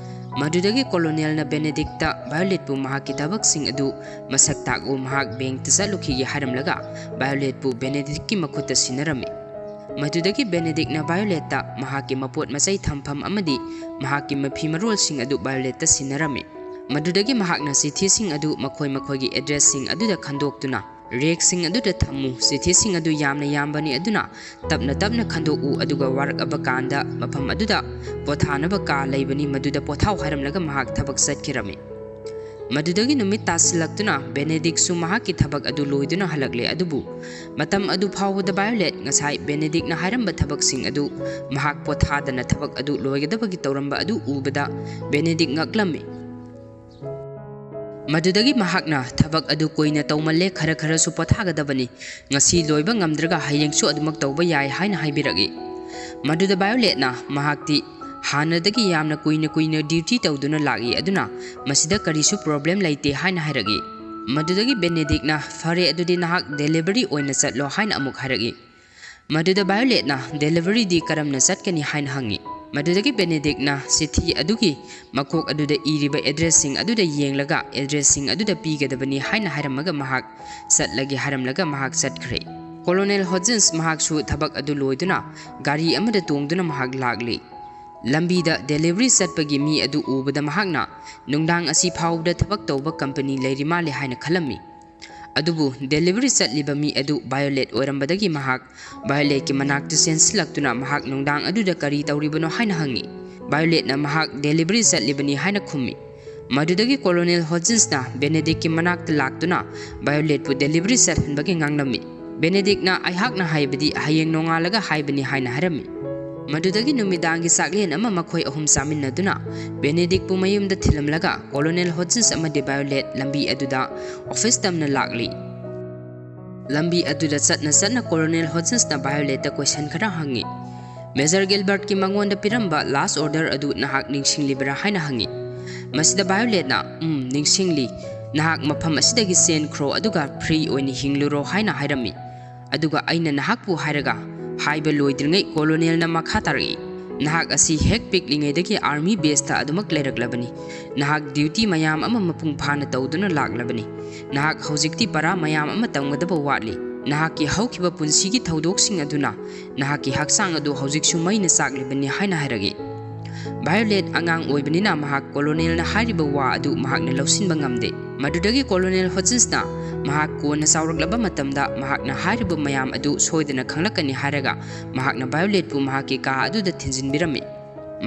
ꯃꯗꯨꯗꯒꯤ ꯀꯣꯂꯣꯅꯦꯜꯅ ꯕꯦꯅꯦꯗꯤꯛꯇ ꯚꯥꯏꯑꯣꯂꯦꯠꯄꯨ ꯃꯍꯥꯛꯀꯤ ꯊꯕꯛꯁꯤꯡ ꯑꯗꯨ ꯃꯁꯛ ꯇꯥꯛꯎ, ꯃꯍꯥꯛ ꯕꯦꯡꯛꯇ ꯆꯠꯂꯨꯈꯤꯒꯦ ꯍꯥꯏꯔꯝꯂꯒ ꯚꯥꯏꯑꯣꯂꯦꯠꯄꯨ ꯕꯦꯅꯦꯗꯤꯛꯀꯤ ꯃꯈꯨꯠꯇ ꯁꯤꯟꯅꯔꯝꯃꯤ꯫ ꯃꯗꯨꯗꯒꯤ ꯕꯦꯅꯦꯗꯤꯛꯅ ꯚꯥꯏꯑꯣꯂꯦꯠꯇ ꯃꯍꯥꯛꯀꯤ ꯃꯄꯣꯠ ꯃꯆꯩ ꯊꯝꯐꯝ ꯑꯃꯗꯤ ꯃꯍꯥꯛꯀꯤ ꯃꯐꯤ ꯃꯔꯣꯜꯁꯤꯡ ꯑꯗꯨ ꯚꯥꯏꯑꯣꯂꯦꯠꯇ ꯁꯤꯟꯅꯔꯝꯃꯤ꯫ ꯃꯗꯨꯗꯒꯤ ꯃꯍꯥꯛꯅ ꯆꯤꯊꯤꯁꯤꯡ ꯑꯗꯨ ꯃꯈꯣꯏ ꯃꯈꯣꯏꯒꯤ ꯑꯦꯗ꯭ꯔꯦꯁꯁꯤꯡ ꯑꯗꯨꯗ ꯈꯟꯗꯣꯛꯇꯨꯅ ꯔꯦꯛꯁꯤꯡ ꯑꯗꯨꯗ ꯊꯝꯃꯨ꯫ ꯆꯤꯊꯤꯁꯤꯡ ꯑꯗꯨ ꯌꯥꯝꯅ ꯌꯥꯝꯕꯅꯤ, ꯑꯗꯨꯅ ꯇꯞꯅ ꯇꯞꯅ ꯈꯟꯗꯣꯛꯎ, ꯑꯗꯨꯒ ꯋꯥꯔꯛꯂꯕ ꯀꯥꯟꯗ ꯃꯐꯝ ꯑꯗꯨꯗ ꯄꯣꯊꯥꯅꯕ ꯀꯥ ꯂꯩꯕꯅꯤ, ꯃꯗꯨꯗ ꯄꯣꯊꯥꯎ ꯍꯥꯏꯔꯝꯂꯒ ꯃꯍꯥꯛ ꯊꯕꯛ ꯆꯠꯈꯤꯔꯝꯃꯤ꯫ ꯃꯗꯨꯗꯒꯤ ꯅꯨꯃꯤꯠ ꯇꯥꯁꯤꯜꯂꯛꯇꯨꯅ ꯕꯦꯅꯦꯗꯤꯛꯁꯨ ꯃꯍꯥꯛꯀꯤ ꯊꯕꯛ ꯑꯗꯨ ꯂꯣꯏꯗꯨꯅ ꯍꯜꯂꯛꯂꯦ, ꯑꯗꯨꯕꯨ ꯃꯇꯝ ꯑꯗꯨ ꯐꯥꯎꯕꯗ ꯚꯥꯏꯑꯣꯂꯦꯠ ꯉꯁꯥꯏ ꯕꯦꯅꯦꯗꯤꯛꯅ ꯍꯥꯏꯔꯝꯕ ꯊꯕꯛꯁꯤꯡ ꯑꯗꯨ ꯃꯍꯥꯛ ꯄꯣꯊꯥꯗꯅ ꯊꯕꯛ ꯑꯗꯨ ꯂꯣꯏꯒꯗꯕꯒꯤ ꯇꯧꯔꯝꯕ ꯑꯗꯨ ꯎꯕꯗ ꯕꯦꯅꯦꯗꯤꯛ ꯉꯛꯂꯝꯃꯤ꯫ ꯃꯗꯨꯗꯒꯤ ꯃꯍꯥꯛꯅ, "ꯊꯕꯛ ꯑꯗꯨ ꯀꯨꯏꯅ ꯇꯧꯃꯜꯂꯦ, ꯈꯔ ꯈꯔꯁꯨ ꯄꯣꯊꯥꯒꯗꯕꯅꯤ꯫ ꯉꯁꯤ ꯂꯣꯏꯕ ꯉꯝꯗ꯭ꯔꯒ ꯍꯌꯦꯡꯁꯨ ꯑꯗꯨꯃꯛ ꯇꯧꯕ ꯌꯥꯏ" ꯍꯥꯏꯅ ꯍꯥꯏꯕꯤꯔꯛꯏ꯫ ꯃꯗꯨꯗ ꯚꯥꯏꯑꯣꯂꯦꯠꯅ ꯃꯍꯥꯛꯇꯤ ꯍꯥꯟꯅꯗꯒꯤ ꯌꯥꯝꯅ ꯀꯨꯏꯅ ꯀꯨꯏꯅ duty ꯇꯧꯗꯨꯅ ꯂꯥꯛꯏ, ꯑꯗꯨꯅ ꯃꯁꯤꯗ ꯀꯔꯤꯁꯨ problem ꯂꯩꯇꯦ ꯍꯥꯏꯅ ꯍꯥꯏꯔꯛꯏ꯫ ꯃꯗꯨꯗꯒꯤ ꯕꯦꯅꯦꯗꯤꯛꯅ, "ꯐꯔꯦ, ꯑꯗꯨꯗꯤ ꯅꯍꯥꯛ delivery ꯑꯣꯏꯅ ꯆꯠꯂꯣ" ꯍꯥꯏꯅ ꯑꯃꯨꯛ ꯍꯥꯏꯔꯛꯏ꯫ ꯃꯗꯨꯗ ꯚꯥꯏꯑꯣꯂꯦꯠꯅ, "Deliveryꯗꯤ ꯀꯔꯝꯅ ꯆꯠꯀꯅꯤ?" ꯍꯥꯏꯅ ꯍꯪꯉꯤ꯫ ꯃꯗꯨꯗꯒꯤ ꯕꯦꯅꯦꯗꯤꯛꯅ ꯆꯤꯊꯤ ꯑꯗꯨꯒꯤ ꯃꯀꯣꯛ ꯑꯗꯨꯗ ꯏꯔꯤꯕ addressꯁꯤꯡ ꯑꯗꯨꯗ ꯌꯦꯡꯂꯒ, addressꯁꯤꯡ ꯑꯗꯨꯗ ꯄꯤꯒꯗꯕꯅꯤ ꯍꯥꯏꯅ ꯍꯥꯏꯔꯝꯃꯒ ꯃꯍꯥꯛ ꯆꯠꯂꯒꯦ ꯍꯥꯏꯔꯝꯂꯒ ꯃꯍꯥꯛ ꯆꯠꯈ꯭ꯔꯦ꯫ ꯀꯣꯂꯣꯅꯦꯜ ꯍꯣꯖꯤꯟꯁ ꯃꯍꯥꯛꯁꯨ ꯊꯕꯛ ꯑꯗꯨ ꯂꯣꯏꯗꯨꯅ ꯒꯥꯔꯤ ꯑꯃꯗ ꯇꯣꯡꯗꯨꯅ ꯃꯍꯥꯛ ꯂꯥꯛꯂꯤ꯫ ꯂꯝꯕꯤꯗ delivery ꯆꯠꯄꯒꯤ ꯃꯤ ꯑꯗꯨ ꯎꯕꯗ ꯃꯍꯥꯛꯅ, "ꯅꯨꯡꯗꯥꯡ ꯑꯁꯤ ꯐꯥꯎꯕꯗ ꯊꯕꯛ ꯇꯧꯕ company ꯂꯩꯔꯤ ꯃꯥꯜꯂꯦ" ꯍꯥꯏꯅ ꯈꯜꯂꯝꯃꯤ꯫ ꯑꯗꯨꯕꯨ delivery ꯆꯠꯂꯤꯕ ꯃꯤ ꯑꯗꯨ ꯚꯥꯏꯑꯣꯂꯦꯠ ꯑꯣꯏꯔꯝꯕꯗꯒꯤ ꯃꯍꯥꯛ ꯚꯥꯏꯑꯣꯂꯦꯠꯀꯤ ꯃꯅꯥꯛꯇ ꯆꯦꯟꯁꯤꯜꯂꯛꯇꯨꯅ ꯃꯍꯥꯛ ꯅꯨꯡꯗꯥꯡ ꯑꯗꯨꯗ ꯀꯔꯤ ꯇꯧꯔꯤꯕꯅꯣ ꯍꯥꯏꯅ ꯍꯪꯉꯤ꯫ ꯚꯥꯏꯑꯣꯂꯦꯠꯅ ꯃꯍꯥꯛ delivery ꯆꯠꯂꯤꯕꯅꯤ ꯍꯥꯏꯅ ꯈꯨꯝꯃꯤ꯫ ꯃꯗꯨꯗꯒꯤ ꯀꯣꯂꯣꯅꯦꯜ ꯍꯣꯖꯤꯟꯁꯅ ꯕꯦꯅꯦꯗꯤꯛꯀꯤ ꯃꯅꯥꯛꯇ ꯂꯥꯛꯇꯨꯅ ꯚꯥꯏꯑꯣꯂꯦꯠꯄꯨ delivery ꯆꯠꯍꯟꯕꯒꯤ ꯉꯥꯡꯂꯝꯃꯤ꯫ ꯕꯦꯅꯦꯗꯤꯛꯅ, "ꯑꯩꯍꯥꯛꯅ ꯍꯥꯏꯕꯗꯤ ꯍꯌꯦꯡ ꯅꯣꯡꯉꯥꯜꯂꯒ ꯍꯥꯏꯕꯅꯤ" ꯍꯥꯏꯅ ꯍꯥꯏꯔꯝꯃꯤ꯫ ꯃꯗꯨꯗꯒꯤ ꯅꯨꯃꯤꯗꯥꯡꯒꯤ ꯆꯥꯛꯂꯦꯟ ꯑꯃ ꯃꯈꯣꯏ ꯑꯍꯨꯝ ꯆꯥꯃꯤꯟꯅꯗꯨꯅ ꯕꯦꯅꯦꯗꯤꯛꯄꯨ ꯃꯌꯨꯝꯗ ꯊꯤꯜꯂꯝꯂꯒ ꯀꯣꯂꯣꯅꯦꯜ ꯍꯣꯖꯤꯟꯁ ꯑꯃꯗꯤ ꯚꯥꯏꯑꯣꯂꯦꯠ ꯂꯝꯕꯤ ꯑꯗꯨꯗ office ꯇꯝꯅ ꯂꯥꯛꯂꯤ꯫ ꯂꯝꯕꯤ ꯑꯗꯨꯗ ꯆꯠꯅ ꯆꯠꯅ ꯀꯣꯂꯣꯅꯦꯜ ꯍꯣꯖꯤꯟꯁꯅ ꯚꯥꯏꯑꯣꯂꯦꯠꯇ question ꯈꯔ ꯍꯪꯉꯤ꯫ "Major Gilbertꯀꯤ ꯃꯉꯣꯟꯗ ꯄꯤꯔꯝꯕ last order ꯑꯗꯨ ꯅꯍꯥꯛ ꯅꯤꯡꯁꯤꯡꯂꯤꯕ꯭ꯔꯥ?" ꯍꯥꯏꯅ ꯍꯪꯉꯤ꯫ ꯃꯁꯤꯗ ꯚꯥꯏꯑꯣꯂꯦꯠꯅ, "ꯎꯝ, ꯅꯤꯡꯁꯤꯡꯂꯤ꯫ ꯅꯍꯥꯛ ꯃꯐꯝ ꯑꯁꯤꯗꯒꯤ ꯆꯦꯟꯈ꯭ꯔꯣ ꯑꯗꯨꯒ free ꯑꯣꯏꯅ ꯍꯤꯡꯂꯨꯔꯣ" ꯍꯥꯏꯅ ꯍꯥꯏꯔꯝꯃꯤ꯫ ꯑꯗꯨꯒ ꯑꯩꯅ ꯅꯍꯥꯛꯄꯨ ꯍꯥꯏꯔꯒ ꯍꯥꯏꯕ ꯂꯣꯏꯗ꯭ꯔꯤꯉꯩ ꯀꯣꯂꯣꯅꯦꯜꯅ ꯃꯈꯥ ꯇꯥꯔꯛꯏ, "ꯅꯍꯥꯛ ꯑꯁꯤ ꯍꯦꯛ ꯄꯤꯛꯂꯤꯉꯩꯗꯒꯤ army baseꯇ ꯑꯗꯨꯃꯛ ꯂꯩꯔꯛꯂꯕꯅꯤ꯫ ꯅꯍꯥꯛ duty ꯃꯌꯥꯝ ꯑꯃ ꯃꯄꯨꯡ ꯐꯥꯅ ꯇꯧꯗꯨꯅ ꯂꯥꯛꯂꯕꯅꯤ꯫ ꯅꯍꯥꯛ ꯍꯧꯖꯤꯛꯇꯤ ꯄꯔꯥ ꯃꯌꯥꯝ ꯑꯃ ꯇꯝꯒꯗꯕ ꯋꯥꯠꯂꯤ꯫ ꯅꯍꯥꯛꯀꯤ ꯍꯧꯈꯤꯕ ꯄꯨꯟꯁꯤꯒꯤ ꯊꯧꯗꯣꯛꯁꯤꯡ ꯑꯗꯨꯅ ꯅꯍꯥꯛꯀꯤ ꯍꯛꯆꯥꯡ ꯑꯗꯨ ꯍꯧꯖꯤꯛꯁꯨ ꯃꯩꯅ ꯆꯥꯛꯂꯤꯕꯅꯤ" ꯍꯥꯏꯅ ꯍꯥꯏꯔꯛꯏ꯫ ꯚꯥꯏꯑꯣꯂꯦꯠ ꯑꯉꯥꯡ ꯑꯣꯏꯕꯅꯤꯅ ꯃꯍꯥꯛ ꯀꯣꯂꯣꯅꯦꯜꯅ ꯍꯥꯏꯔꯤꯕ ꯋꯥ ꯑꯗꯨ ꯃꯍꯥꯛꯅ ꯂꯧꯁꯤꯟꯕ ꯉꯝꯗꯦ꯫ ꯃꯗꯨꯗꯒꯤ ꯀꯣꯂꯣꯅꯦꯜ ꯍꯣꯖꯤꯟꯁꯅ ꯃꯍꯥꯛ ꯀꯣꯟꯅ ꯆꯥꯎꯔꯛꯂꯕ ꯃꯇꯝꯗ ꯃꯍꯥꯛꯅ ꯍꯥꯏꯔꯤꯕ ꯃꯌꯥꯝ ꯑꯗꯨ ꯁꯣꯏꯗꯅ ꯈꯪꯂꯛꯀꯅꯤ ꯍꯥꯏꯔꯒ ꯃꯍꯥꯛꯅ ꯚꯥꯏꯑꯣꯂꯦꯠꯄꯨ ꯃꯍꯥꯛꯀꯤ ꯀꯥ ꯑꯗꯨꯗ ꯊꯤꯟꯖꯤꯟꯕꯤꯔꯝꯃꯤ꯫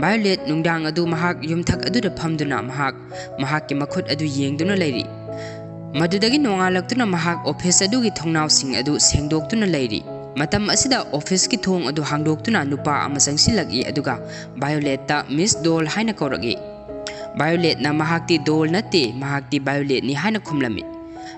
ꯚꯥꯏꯑꯣꯂꯦꯠ ꯅꯨꯡꯗꯥꯡ ꯑꯗꯨ ꯃꯍꯥꯛ ꯌꯨꯝꯊꯛ ꯑꯗꯨꯗ ꯐꯝꯗꯨꯅ ꯃꯍꯥꯛ ꯃꯍꯥꯛꯀꯤ ꯃꯈꯨꯠ ꯑꯗꯨ ꯌꯦꯡꯗꯨꯅ ꯂꯩꯔꯤ꯫ ꯃꯗꯨꯗꯒꯤ ꯅꯣꯡꯉꯥꯜꯂꯛꯇꯨꯅ ꯃꯍꯥꯛ office ꯑꯗꯨꯒꯤ ꯊꯣꯡꯅꯥꯎꯁꯤꯡ ꯑꯗꯨ ꯁꯦꯡꯗꯣꯛꯇꯨꯅ ꯂꯩꯔꯤ꯫ ꯃꯇꯝ ꯑꯁꯤꯗ officeꯀꯤ ꯊꯣꯡ ꯑꯗꯨ ꯍꯥꯡꯗꯣꯛꯇꯨꯅ ꯅꯨꯄꯥ ꯑꯃ ꯆꯪꯁꯤꯜꯂꯛꯏ, ꯑꯗꯨꯒ ꯚꯥꯏꯑꯣꯂꯦꯠꯇ "Miss Doll" ꯍꯥꯏꯅ ꯀꯧꯔꯛꯏ꯫ ꯚꯥꯏꯑꯣꯂꯦꯠꯅ ꯃꯍꯥꯛꯇꯤ ꯗꯣꯜ ꯅꯠꯇꯦ, ꯃꯍꯥꯛꯇꯤ ꯚꯥꯏꯑꯣꯂꯦꯠꯅꯤ ꯍꯥꯏꯅ ꯈꯨꯝꯂꯝꯃꯤ꯫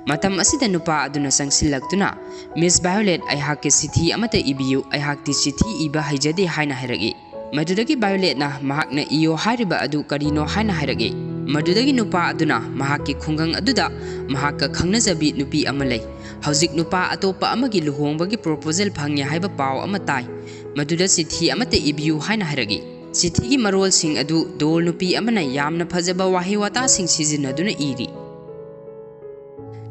ꯃꯇꯝ ꯑꯁꯤꯗ ꯅꯨꯄꯥ ꯑꯗꯨꯅ ꯆꯪꯁꯤꯜꯂꯛꯇꯨꯅ, "Miss Violet, ꯑꯩꯍꯥꯛꯀꯤ ꯆꯤꯊꯤ ꯑꯃꯠꯇ ꯏꯕꯤꯌꯨ, ꯑꯩꯍꯥꯛꯇꯤ ꯆꯤꯊꯤ ꯏꯕ ꯍꯩꯖꯗꯦ" ꯍꯥꯏꯅ ꯍꯥꯏꯔꯛꯏ꯫ ꯃꯗꯨꯗꯒꯤ ꯚꯥꯏꯌꯣꯂꯦꯠꯅ ꯃꯍꯥꯛꯅ ꯏꯌꯣ ꯍꯥꯏꯔꯤꯕ ꯑꯗꯨ ꯀꯔꯤꯅꯣ ꯍꯥꯏꯅ ꯍꯥꯏꯔꯛꯏ꯫ ꯃꯗꯨꯗꯒꯤ ꯅꯨꯄꯥ ꯑꯗꯨꯅ ꯃꯍꯥꯛꯀꯤ ꯈꯨꯡꯒꯪ ꯑꯗꯨꯗ ꯃꯍꯥꯛꯀ ꯈꯪꯅꯖꯕꯤ ꯅꯨꯄꯤ ꯑꯃ ꯂꯩ꯫ ꯍꯧꯖꯤꯛ ꯅꯨꯄꯥ ꯑꯇꯣꯞꯄ ꯑꯃꯒꯤ ꯂꯨꯍꯣꯡꯕꯒꯤ ꯄ꯭ꯔꯣꯄꯣꯖꯦꯜ ꯐꯪꯉꯦ ꯍꯥꯏꯕ ꯄꯥꯎ ꯑꯃ ꯇꯥꯏ꯫ ꯃꯗꯨꯗ ꯆꯤꯊꯤ ꯑꯃꯠꯇ ꯏꯕꯤꯌꯨ ꯍꯥꯏꯅ ꯍꯥꯏꯔꯛꯏ꯫ ꯆꯤꯊꯤꯒꯤ ꯃꯔꯣꯜꯁꯤꯡ ꯑꯗꯨ ꯗꯣꯜ ꯅꯨꯄꯤ ꯑꯃꯅ ꯌꯥꯝꯅ ꯐꯖꯕ ꯋꯥꯍꯩ ꯋꯥꯇꯥꯁꯤꯡ ꯁꯤꯖꯤꯟꯅꯗꯨꯅ ꯏꯔꯤ꯫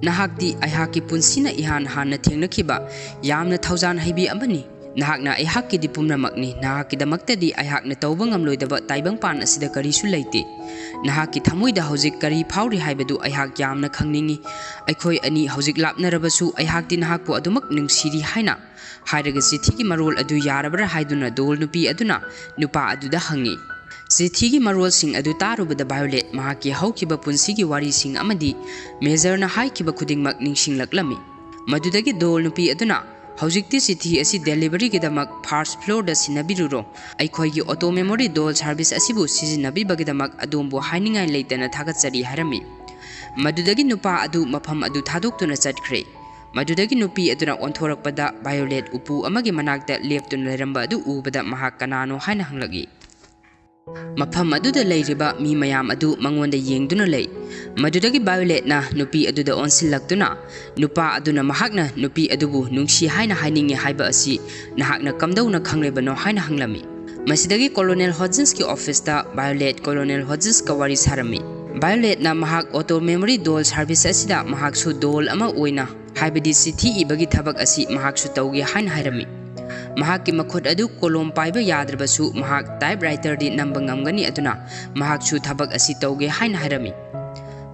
"ꯅꯍꯥꯛꯇꯤ ꯑꯩꯍꯥꯛꯀꯤ ꯄꯨꯟꯁꯤꯅ ꯏꯍꯥꯟ ꯍꯥꯟꯅ ꯊꯦꯡꯅꯈꯤꯕ ꯌꯥꯝꯅ ꯊꯧꯖꯥꯟ ꯍꯩꯕꯤ ꯑꯃꯅꯤ꯫ ꯅꯍꯥꯛꯅ ꯑꯩꯍꯥꯛꯀꯤꯗꯤ ꯄꯨꯝꯅꯃꯛꯅꯤ꯫ ꯅꯍꯥꯛꯀꯤꯗꯃꯛꯇꯗꯤ ꯑꯩꯍꯥꯛꯅ ꯇꯧꯕ ꯉꯝꯂꯣꯏꯗꯕ ꯇꯥꯏꯕꯪꯄꯥꯟ ꯑꯁꯤꯗ ꯀꯔꯤꯁꯨ ꯂꯩꯇꯦ꯫ ꯅꯍꯥꯛꯀꯤ ꯊꯃꯣꯏꯗ ꯍꯧꯖꯤꯛ ꯀꯔꯤ ꯐꯥꯎꯔꯤ ꯍꯥꯏꯕꯗꯨ ꯑꯩꯍꯥꯛ ꯌꯥꯝꯅ ꯈꯪꯅꯤꯡꯏ꯫ ꯑꯩꯈꯣꯏ ꯑꯅꯤ ꯍꯧꯖꯤꯛ ꯂꯥꯞꯅꯔꯕꯁꯨ ꯑꯩꯍꯥꯛꯇꯤ ꯅꯍꯥꯛꯄꯨ ꯑꯗꯨꯃꯛ ꯅꯨꯡꯁꯤꯔꯤ" ꯍꯥꯏꯅ ꯍꯥꯏꯔꯒ ꯆꯤꯊꯤꯒꯤ ꯃꯔꯣꯜ ꯑꯗꯨ ꯌꯥꯔꯕ꯭ꯔꯥ ꯍꯥꯏꯗꯨꯅ ꯗꯣꯜ ꯅꯨꯄꯤ ꯑꯗꯨꯅ ꯅꯨꯄꯥ ꯑꯗꯨꯗ ꯍꯪꯉꯤ꯫ ꯆꯤꯊꯤꯒꯤ ꯃꯔꯣꯜꯁꯤꯡ ꯑꯗꯨ ꯇꯥꯔꯨꯕꯗ ꯚꯥꯏꯌꯣꯂꯦꯠ ꯃꯍꯥꯛꯀꯤ ꯍꯧꯈꯤꯕ ꯄꯨꯟꯁꯤꯒꯤ ꯋꯥꯔꯤꯁꯤꯡ ꯑꯃꯗꯤ ꯃꯦꯖꯔꯅ ꯍꯥꯏꯈꯤꯕ ꯈꯨꯗꯤꯡꯃꯛ ꯅꯤꯡꯁꯤꯡꯂꯛꯂꯝꯃꯤ꯫ ꯃꯗꯨꯗꯒꯤ ꯗꯣꯜ ꯅꯨꯄꯤ ꯑꯗꯨꯅ, "ꯍꯧꯖꯤꯛꯇꯤ ꯆꯤꯊꯤ ꯑꯁꯤ ꯗꯦꯂꯤꯚꯔꯤꯒꯤꯗꯃꯛ ꯐꯥꯔꯁ ꯐ꯭ꯂꯣꯔꯗ ꯁꯤꯟꯅꯕꯤꯔꯨꯔꯣ꯫ ꯑꯩꯈꯣꯏꯒꯤ ꯑꯣꯇꯣ ꯃꯦꯃꯣꯔꯤ ꯗꯣꯜ ꯁꯥꯔꯚꯤꯁ ꯑꯁꯤꯕꯨ ꯁꯤꯖꯤꯟꯅꯕꯤꯕꯒꯤꯗꯃꯛ ꯑꯗꯣꯝꯕꯨ ꯍꯥꯏꯅꯤꯡꯉꯥꯏ ꯂꯩꯇꯅ ꯊꯥꯒꯠꯆꯔꯤ" ꯍꯥꯏꯔꯝꯃꯤ꯫ ꯃꯗꯨꯗꯒꯤ ꯅꯨꯄꯥ ꯑꯗꯨ ꯃꯐꯝ ꯑꯗꯨ ꯊꯥꯗꯣꯛꯇꯨꯅ ꯆꯠꯈ꯭ꯔꯦ꯫ ꯃꯗꯨꯗꯒꯤ ꯅꯨꯄꯤ ꯑꯗꯨꯅ ꯑꯣꯟꯊꯣꯔꯛꯄꯗ ꯚꯥꯏꯌꯣꯂꯦꯠ ꯎꯄꯨ ꯑꯃꯒꯤ ꯃꯅꯥꯛꯇ ꯂꯦꯞꯇꯨꯅ ꯂꯩꯔꯝꯕ ꯑꯗꯨ ꯎꯕꯗ ꯃꯍꯥꯛ ꯀꯅꯥꯅꯣ ꯍꯥꯏꯅ ꯍꯪꯂꯛꯏ꯫ ꯃꯐꯝ ꯑꯗꯨꯗ ꯂꯩꯔꯤꯕ ꯃꯤ ꯃꯌꯥꯝ ꯑꯗꯨ ꯃꯉꯣꯟꯗ ꯌꯦꯡꯗꯨꯅ ꯂꯩ꯫ ꯃꯗꯨꯗꯒꯤ ꯚꯥꯏꯌꯣꯂꯦꯠꯅ ꯅꯨꯄꯤ ꯑꯗꯨꯗ ꯑꯣꯟꯁꯤꯜꯂꯛꯇꯨꯅ, "ꯅꯨꯄꯥ ꯑꯗꯨꯅ ꯃꯍꯥꯛꯅ ꯅꯨꯄꯤ ꯑꯗꯨꯕꯨ ꯅꯨꯡꯁꯤ ꯍꯥꯏꯅ ꯍꯥꯏꯅꯤꯡꯉꯤ ꯍꯥꯏꯕ ꯑꯁꯤ ꯅꯍꯥꯛꯅ ꯀꯝꯗꯧꯅ ꯈꯪꯂꯤꯕꯅꯣ?" ꯍꯥꯏꯅ ꯍꯪꯂꯝꯃꯤ꯫ ꯃꯁꯤꯗꯒꯤ ꯀꯣꯂꯣꯅꯦꯜ ꯍꯣꯖꯤꯟꯁꯀꯤ ꯑꯣꯐꯤꯁꯇ ꯚꯥꯏꯌꯣꯂꯦꯠ ꯀꯣꯂꯣꯅꯦꯜ ꯍꯣꯖꯤꯟꯁꯀ ꯋꯥꯔꯤ ꯁꯥꯔꯝꯃꯤ꯫ ꯚꯥꯏꯌꯣꯂꯦꯠꯅ ꯃꯍꯥꯛ ꯑꯣꯇꯣ ꯃꯦꯃꯣꯔꯤ ꯗꯣꯜ ꯁꯥꯔꯚꯤꯁ ꯑꯁꯤꯗ ꯃꯍꯥꯛꯁꯨ ꯗꯣꯜ ꯑꯃ ꯑꯣꯏꯅ, ꯍꯥꯏꯕꯗꯤ ꯆꯤꯊꯤ ꯏꯕꯒꯤ ꯊꯕꯛ ꯑꯁꯤ ꯃꯍꯥꯛꯁꯨ ꯇꯧꯒꯦ ꯍꯥꯏꯅ ꯍꯥꯏꯔꯝꯃꯤ꯫ ꯃꯍꯥꯛꯀꯤ ꯃꯈꯨꯠ ꯑꯗꯨ ꯀꯣꯂꯣꯝ ꯄꯥꯏꯕ ꯌꯥꯗ꯭ꯔꯕꯁꯨ ꯃꯍꯥꯛ ꯇꯥꯏꯞ ꯔꯥꯏꯇꯔꯗꯤ ꯅꯝꯕ ꯉꯝꯒꯅꯤ, ꯑꯗꯨꯅ ꯃꯍꯥꯛꯁꯨ ꯊꯕꯛ ꯑꯁꯤ ꯇꯧꯒꯦ ꯍꯥꯏꯅ ꯍꯥꯏꯔꯝꯃꯤ꯫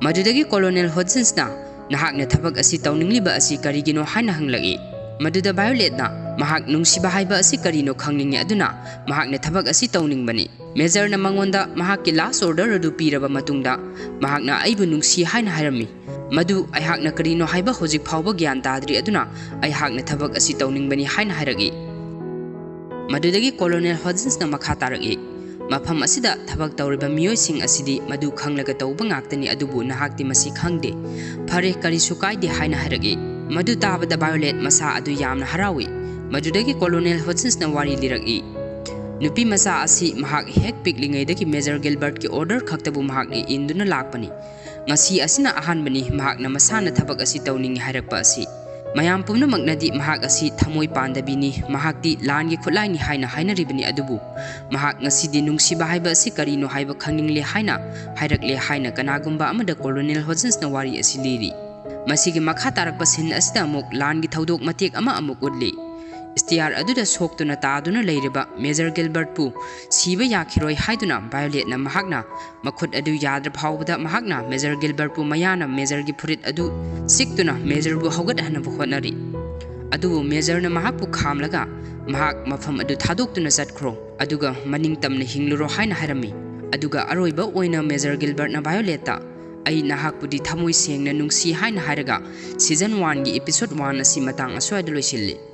ꯃꯗꯨꯗꯒꯤ ꯀꯣꯂꯣꯅꯦꯜ ꯍꯣꯖꯤꯟꯁꯅ, "ꯅꯍꯥꯛꯅ ꯊꯕꯛ ꯑꯁꯤ ꯇꯧꯅꯤꯡꯂꯤꯕ ꯑꯁꯤ ꯀꯔꯤꯒꯤꯅꯣ?" ꯍꯥꯏꯅ ꯍꯪꯂꯛꯏ꯫ ꯃꯗꯨꯗ ꯚꯥꯏꯌꯣꯂꯦꯠꯅ ꯃꯍꯥꯛ ꯅꯨꯡꯁꯤꯕ ꯍꯥꯏꯕ ꯑꯁꯤ ꯀꯔꯤꯅꯣ ꯈꯪꯅꯤꯡꯉꯤ, ꯑꯗꯨꯅ ꯃꯍꯥꯛꯅ ꯊꯕꯛ ꯑꯁꯤ ꯇꯧꯅꯤꯡꯕꯅꯤ꯫ ꯃꯦꯖꯔꯅ ꯃꯉꯣꯟꯗ ꯃꯍꯥꯛꯀꯤ ꯂꯥꯁ ꯑꯣꯔꯗꯔ ꯑꯗꯨ ꯄꯤꯔꯕ ꯃꯇꯨꯡꯗ, ꯃꯍꯥꯛꯅ ꯑꯩꯕꯨ ꯅꯨꯡꯁꯤ ꯍꯥꯏꯅ ꯍꯥꯏꯔꯝꯃꯤ꯫ ꯃꯗꯨ ꯑꯩꯍꯥꯛꯅ ꯀꯔꯤꯅꯣ ꯍꯥꯏꯕ ꯍꯧꯖꯤꯛ ꯐꯥꯎꯕ ꯒ꯭ꯌꯥꯟ ꯇꯥꯗ꯭ꯔꯤ, ꯑꯗꯨꯅ ꯑꯩꯍꯥꯛꯅ ꯊꯕꯛ ꯑꯁꯤ ꯇꯧꯅꯤꯡꯕꯅꯤ ꯍꯥꯏꯅ ꯍꯥꯏꯔꯛꯏ꯫ ꯃꯗꯨꯗꯒꯤ ꯀꯣꯂꯣꯅꯦꯜ ꯍꯣꯖꯤꯟꯁꯅ ꯃꯈꯥ ꯇꯥꯔꯛꯏ, "ꯃꯐꯝ ꯑꯁꯤꯗ ꯊꯕꯛ ꯇꯧꯔꯤꯕ ꯃꯤꯑꯣꯏꯁꯤꯡ ꯑꯁꯤꯗꯤ ꯃꯗꯨ ꯈꯪꯂꯒ ꯇꯧꯕ ꯉꯥꯛꯇꯅꯤ, ꯑꯗꯨꯕꯨ ꯅꯍꯥꯛꯇꯤ ꯃꯁꯤ ꯈꯪꯗꯦ꯫ ꯐꯔꯦ, ꯀꯔꯤꯁꯨ ꯀꯥꯏꯗꯦ" ꯍꯥꯏꯅ ꯍꯥꯏꯔꯛꯏ꯫ ꯃꯗꯨ ꯇꯥꯕꯗ ꯚꯥꯏꯌꯣꯂꯦꯠ ꯃꯁꯥ ꯑꯗꯨ ꯌꯥꯝꯅ ꯍꯔꯥꯎꯏ꯫ ꯃꯗꯨꯗꯒꯤ ꯀꯣꯂꯣꯅꯦꯜ ꯍꯣꯖꯤꯟꯁꯅ ꯋꯥꯔꯤ ꯂꯤꯔꯛꯏ꯫ ꯅꯨꯄꯤ ꯃꯆꯥ ꯑꯁꯤ ꯃꯍꯥꯛ ꯍꯦꯛ ꯄꯤꯛꯂꯤꯉꯩꯗꯒꯤ ꯃꯦꯖꯔ ꯒꯤꯜꯕꯔꯠꯀꯤ ꯑꯣꯔꯗꯔ ꯈꯛꯇꯕꯨ ꯃꯍꯥꯛꯅ ꯏꯟꯗꯨꯅ ꯂꯥꯛꯄꯅꯤ꯫ ꯉꯁꯤ ꯑꯁꯤꯅ ꯑꯍꯥꯟꯕꯅꯤ ꯃꯍꯥꯛꯅ ꯃꯁꯥꯅ ꯊꯕꯛ ꯑꯁꯤ ꯇꯧꯅꯤꯡꯏ ꯍꯥꯏꯔꯛꯄ ꯑꯁꯤ꯫ ꯃꯌꯥꯝ ꯄꯨꯝꯅꯃꯛꯅꯗꯤ ꯃꯍꯥꯛ ꯑꯁꯤ ꯊꯃꯣꯏ ꯄꯥꯟꯗꯕꯤꯅꯤ, ꯃꯍꯥꯛꯇꯤ ꯂꯥꯟꯒꯤ ꯈꯨꯠꯂꯥꯏꯅꯤ ꯍꯥꯏꯅ ꯍꯥꯏꯅꯔꯤꯕꯅꯤ, ꯑꯗꯨꯕꯨ ꯃꯍꯥꯛ ꯉꯁꯤꯗꯤ ꯅꯨꯡꯁꯤꯕ ꯍꯥꯏꯕ ꯑꯁꯤ ꯀꯔꯤꯅꯣ ꯍꯥꯏꯕ ꯈꯪꯅꯤꯡꯂꯦ ꯍꯥꯏꯅ ꯍꯥꯏꯔꯛꯂꯦ ꯍꯥꯏꯅ ꯀꯅꯥꯒꯨꯝꯕ ꯑꯃꯗ ꯀꯣꯂꯣꯅꯦꯜ ꯍꯣꯖꯟꯁꯅ ꯋꯥꯔꯤ ꯑꯁꯤ ꯂꯤꯔꯤ꯫ ꯃꯁꯤꯒꯤ ꯃꯈꯥ ꯇꯥꯔꯛꯄ ꯁꯤꯟ ꯑꯁꯤꯗ ꯑꯃꯨꯛ ꯂꯥꯟꯒꯤ ꯊꯧꯗꯣꯛ ꯃꯇꯦꯛ ꯑꯃ ꯑꯃꯨꯛ ꯎꯠꯂꯤ꯫ ꯁ꯭ꯇꯤꯌꯥꯔ ꯑꯗꯨꯗ ꯁꯣꯛꯇꯨꯅ ꯇꯥꯗꯨꯅ ꯂꯩꯔꯤꯕ ꯃꯦꯖꯔ ꯒꯤꯜꯕꯔꯠꯄꯨ ꯁꯤꯕ ꯌꯥꯈꯤꯔꯣꯏ ꯍꯥꯏꯗꯨꯅ ꯚꯥꯏꯑꯣꯂꯦꯠꯅ ꯃꯍꯥꯛꯅ ꯃꯈꯨꯠ ꯑꯗꯨ ꯌꯥꯗ꯭ꯔ ꯐꯥꯎꯕꯗ ꯃꯍꯥꯛꯅ ꯃꯦꯖꯔ ꯒꯤꯜꯕꯔꯠꯄꯨ ꯃꯌꯥꯅ ꯃꯦꯖꯔꯒꯤ ꯐꯨꯔꯤꯠ ꯑꯗꯨ ꯆꯤꯛꯇꯨꯅ ꯃꯦꯖꯔꯕꯨ ꯍꯧꯒꯠꯍꯟꯅꯕ ꯍꯣꯠꯅꯔꯤ꯫ ꯑꯗꯨꯕꯨ ꯃꯦꯖꯔꯅ ꯃꯍꯥꯛꯄꯨ ꯈꯥꯝꯂꯒ ꯃꯍꯥꯛ ꯃꯐꯝ ꯑꯗꯨ ꯊꯥꯗꯣꯛꯇꯨꯅ ꯆꯠꯈ꯭ꯔꯣ, ꯑꯗꯨꯒ ꯃꯅꯤꯡ ꯇꯝꯅ ꯍꯤꯡꯂꯨꯔꯣ ꯍꯥꯏꯅ ꯍꯥꯏꯔꯝꯃꯤ꯫ ꯑꯗꯨꯒ ꯑꯔꯣꯏꯕ ꯑꯣꯏꯅ ꯃꯦꯖꯔ ꯒꯤꯜꯕꯔꯠꯅ ꯚꯥꯏꯑꯣꯂꯦꯠꯇ, "ꯑꯩ ꯅꯍꯥꯛꯄꯨꯗꯤ ꯊꯃꯣꯏ ꯁꯦꯡꯅ ꯅꯨꯡꯁꯤ" ꯍꯥꯏꯅ ꯍꯥꯏꯔꯒ ꯁꯤꯖꯟ ꯋꯥꯟꯒꯤ ꯏꯄꯤꯁꯣꯗ ꯋꯥꯟ ꯑꯁꯤ ꯃꯇꯥꯡ ꯑꯁ꯭ꯋꯥꯏꯗ ꯂꯣꯏꯁꯤꯜꯂꯤ꯫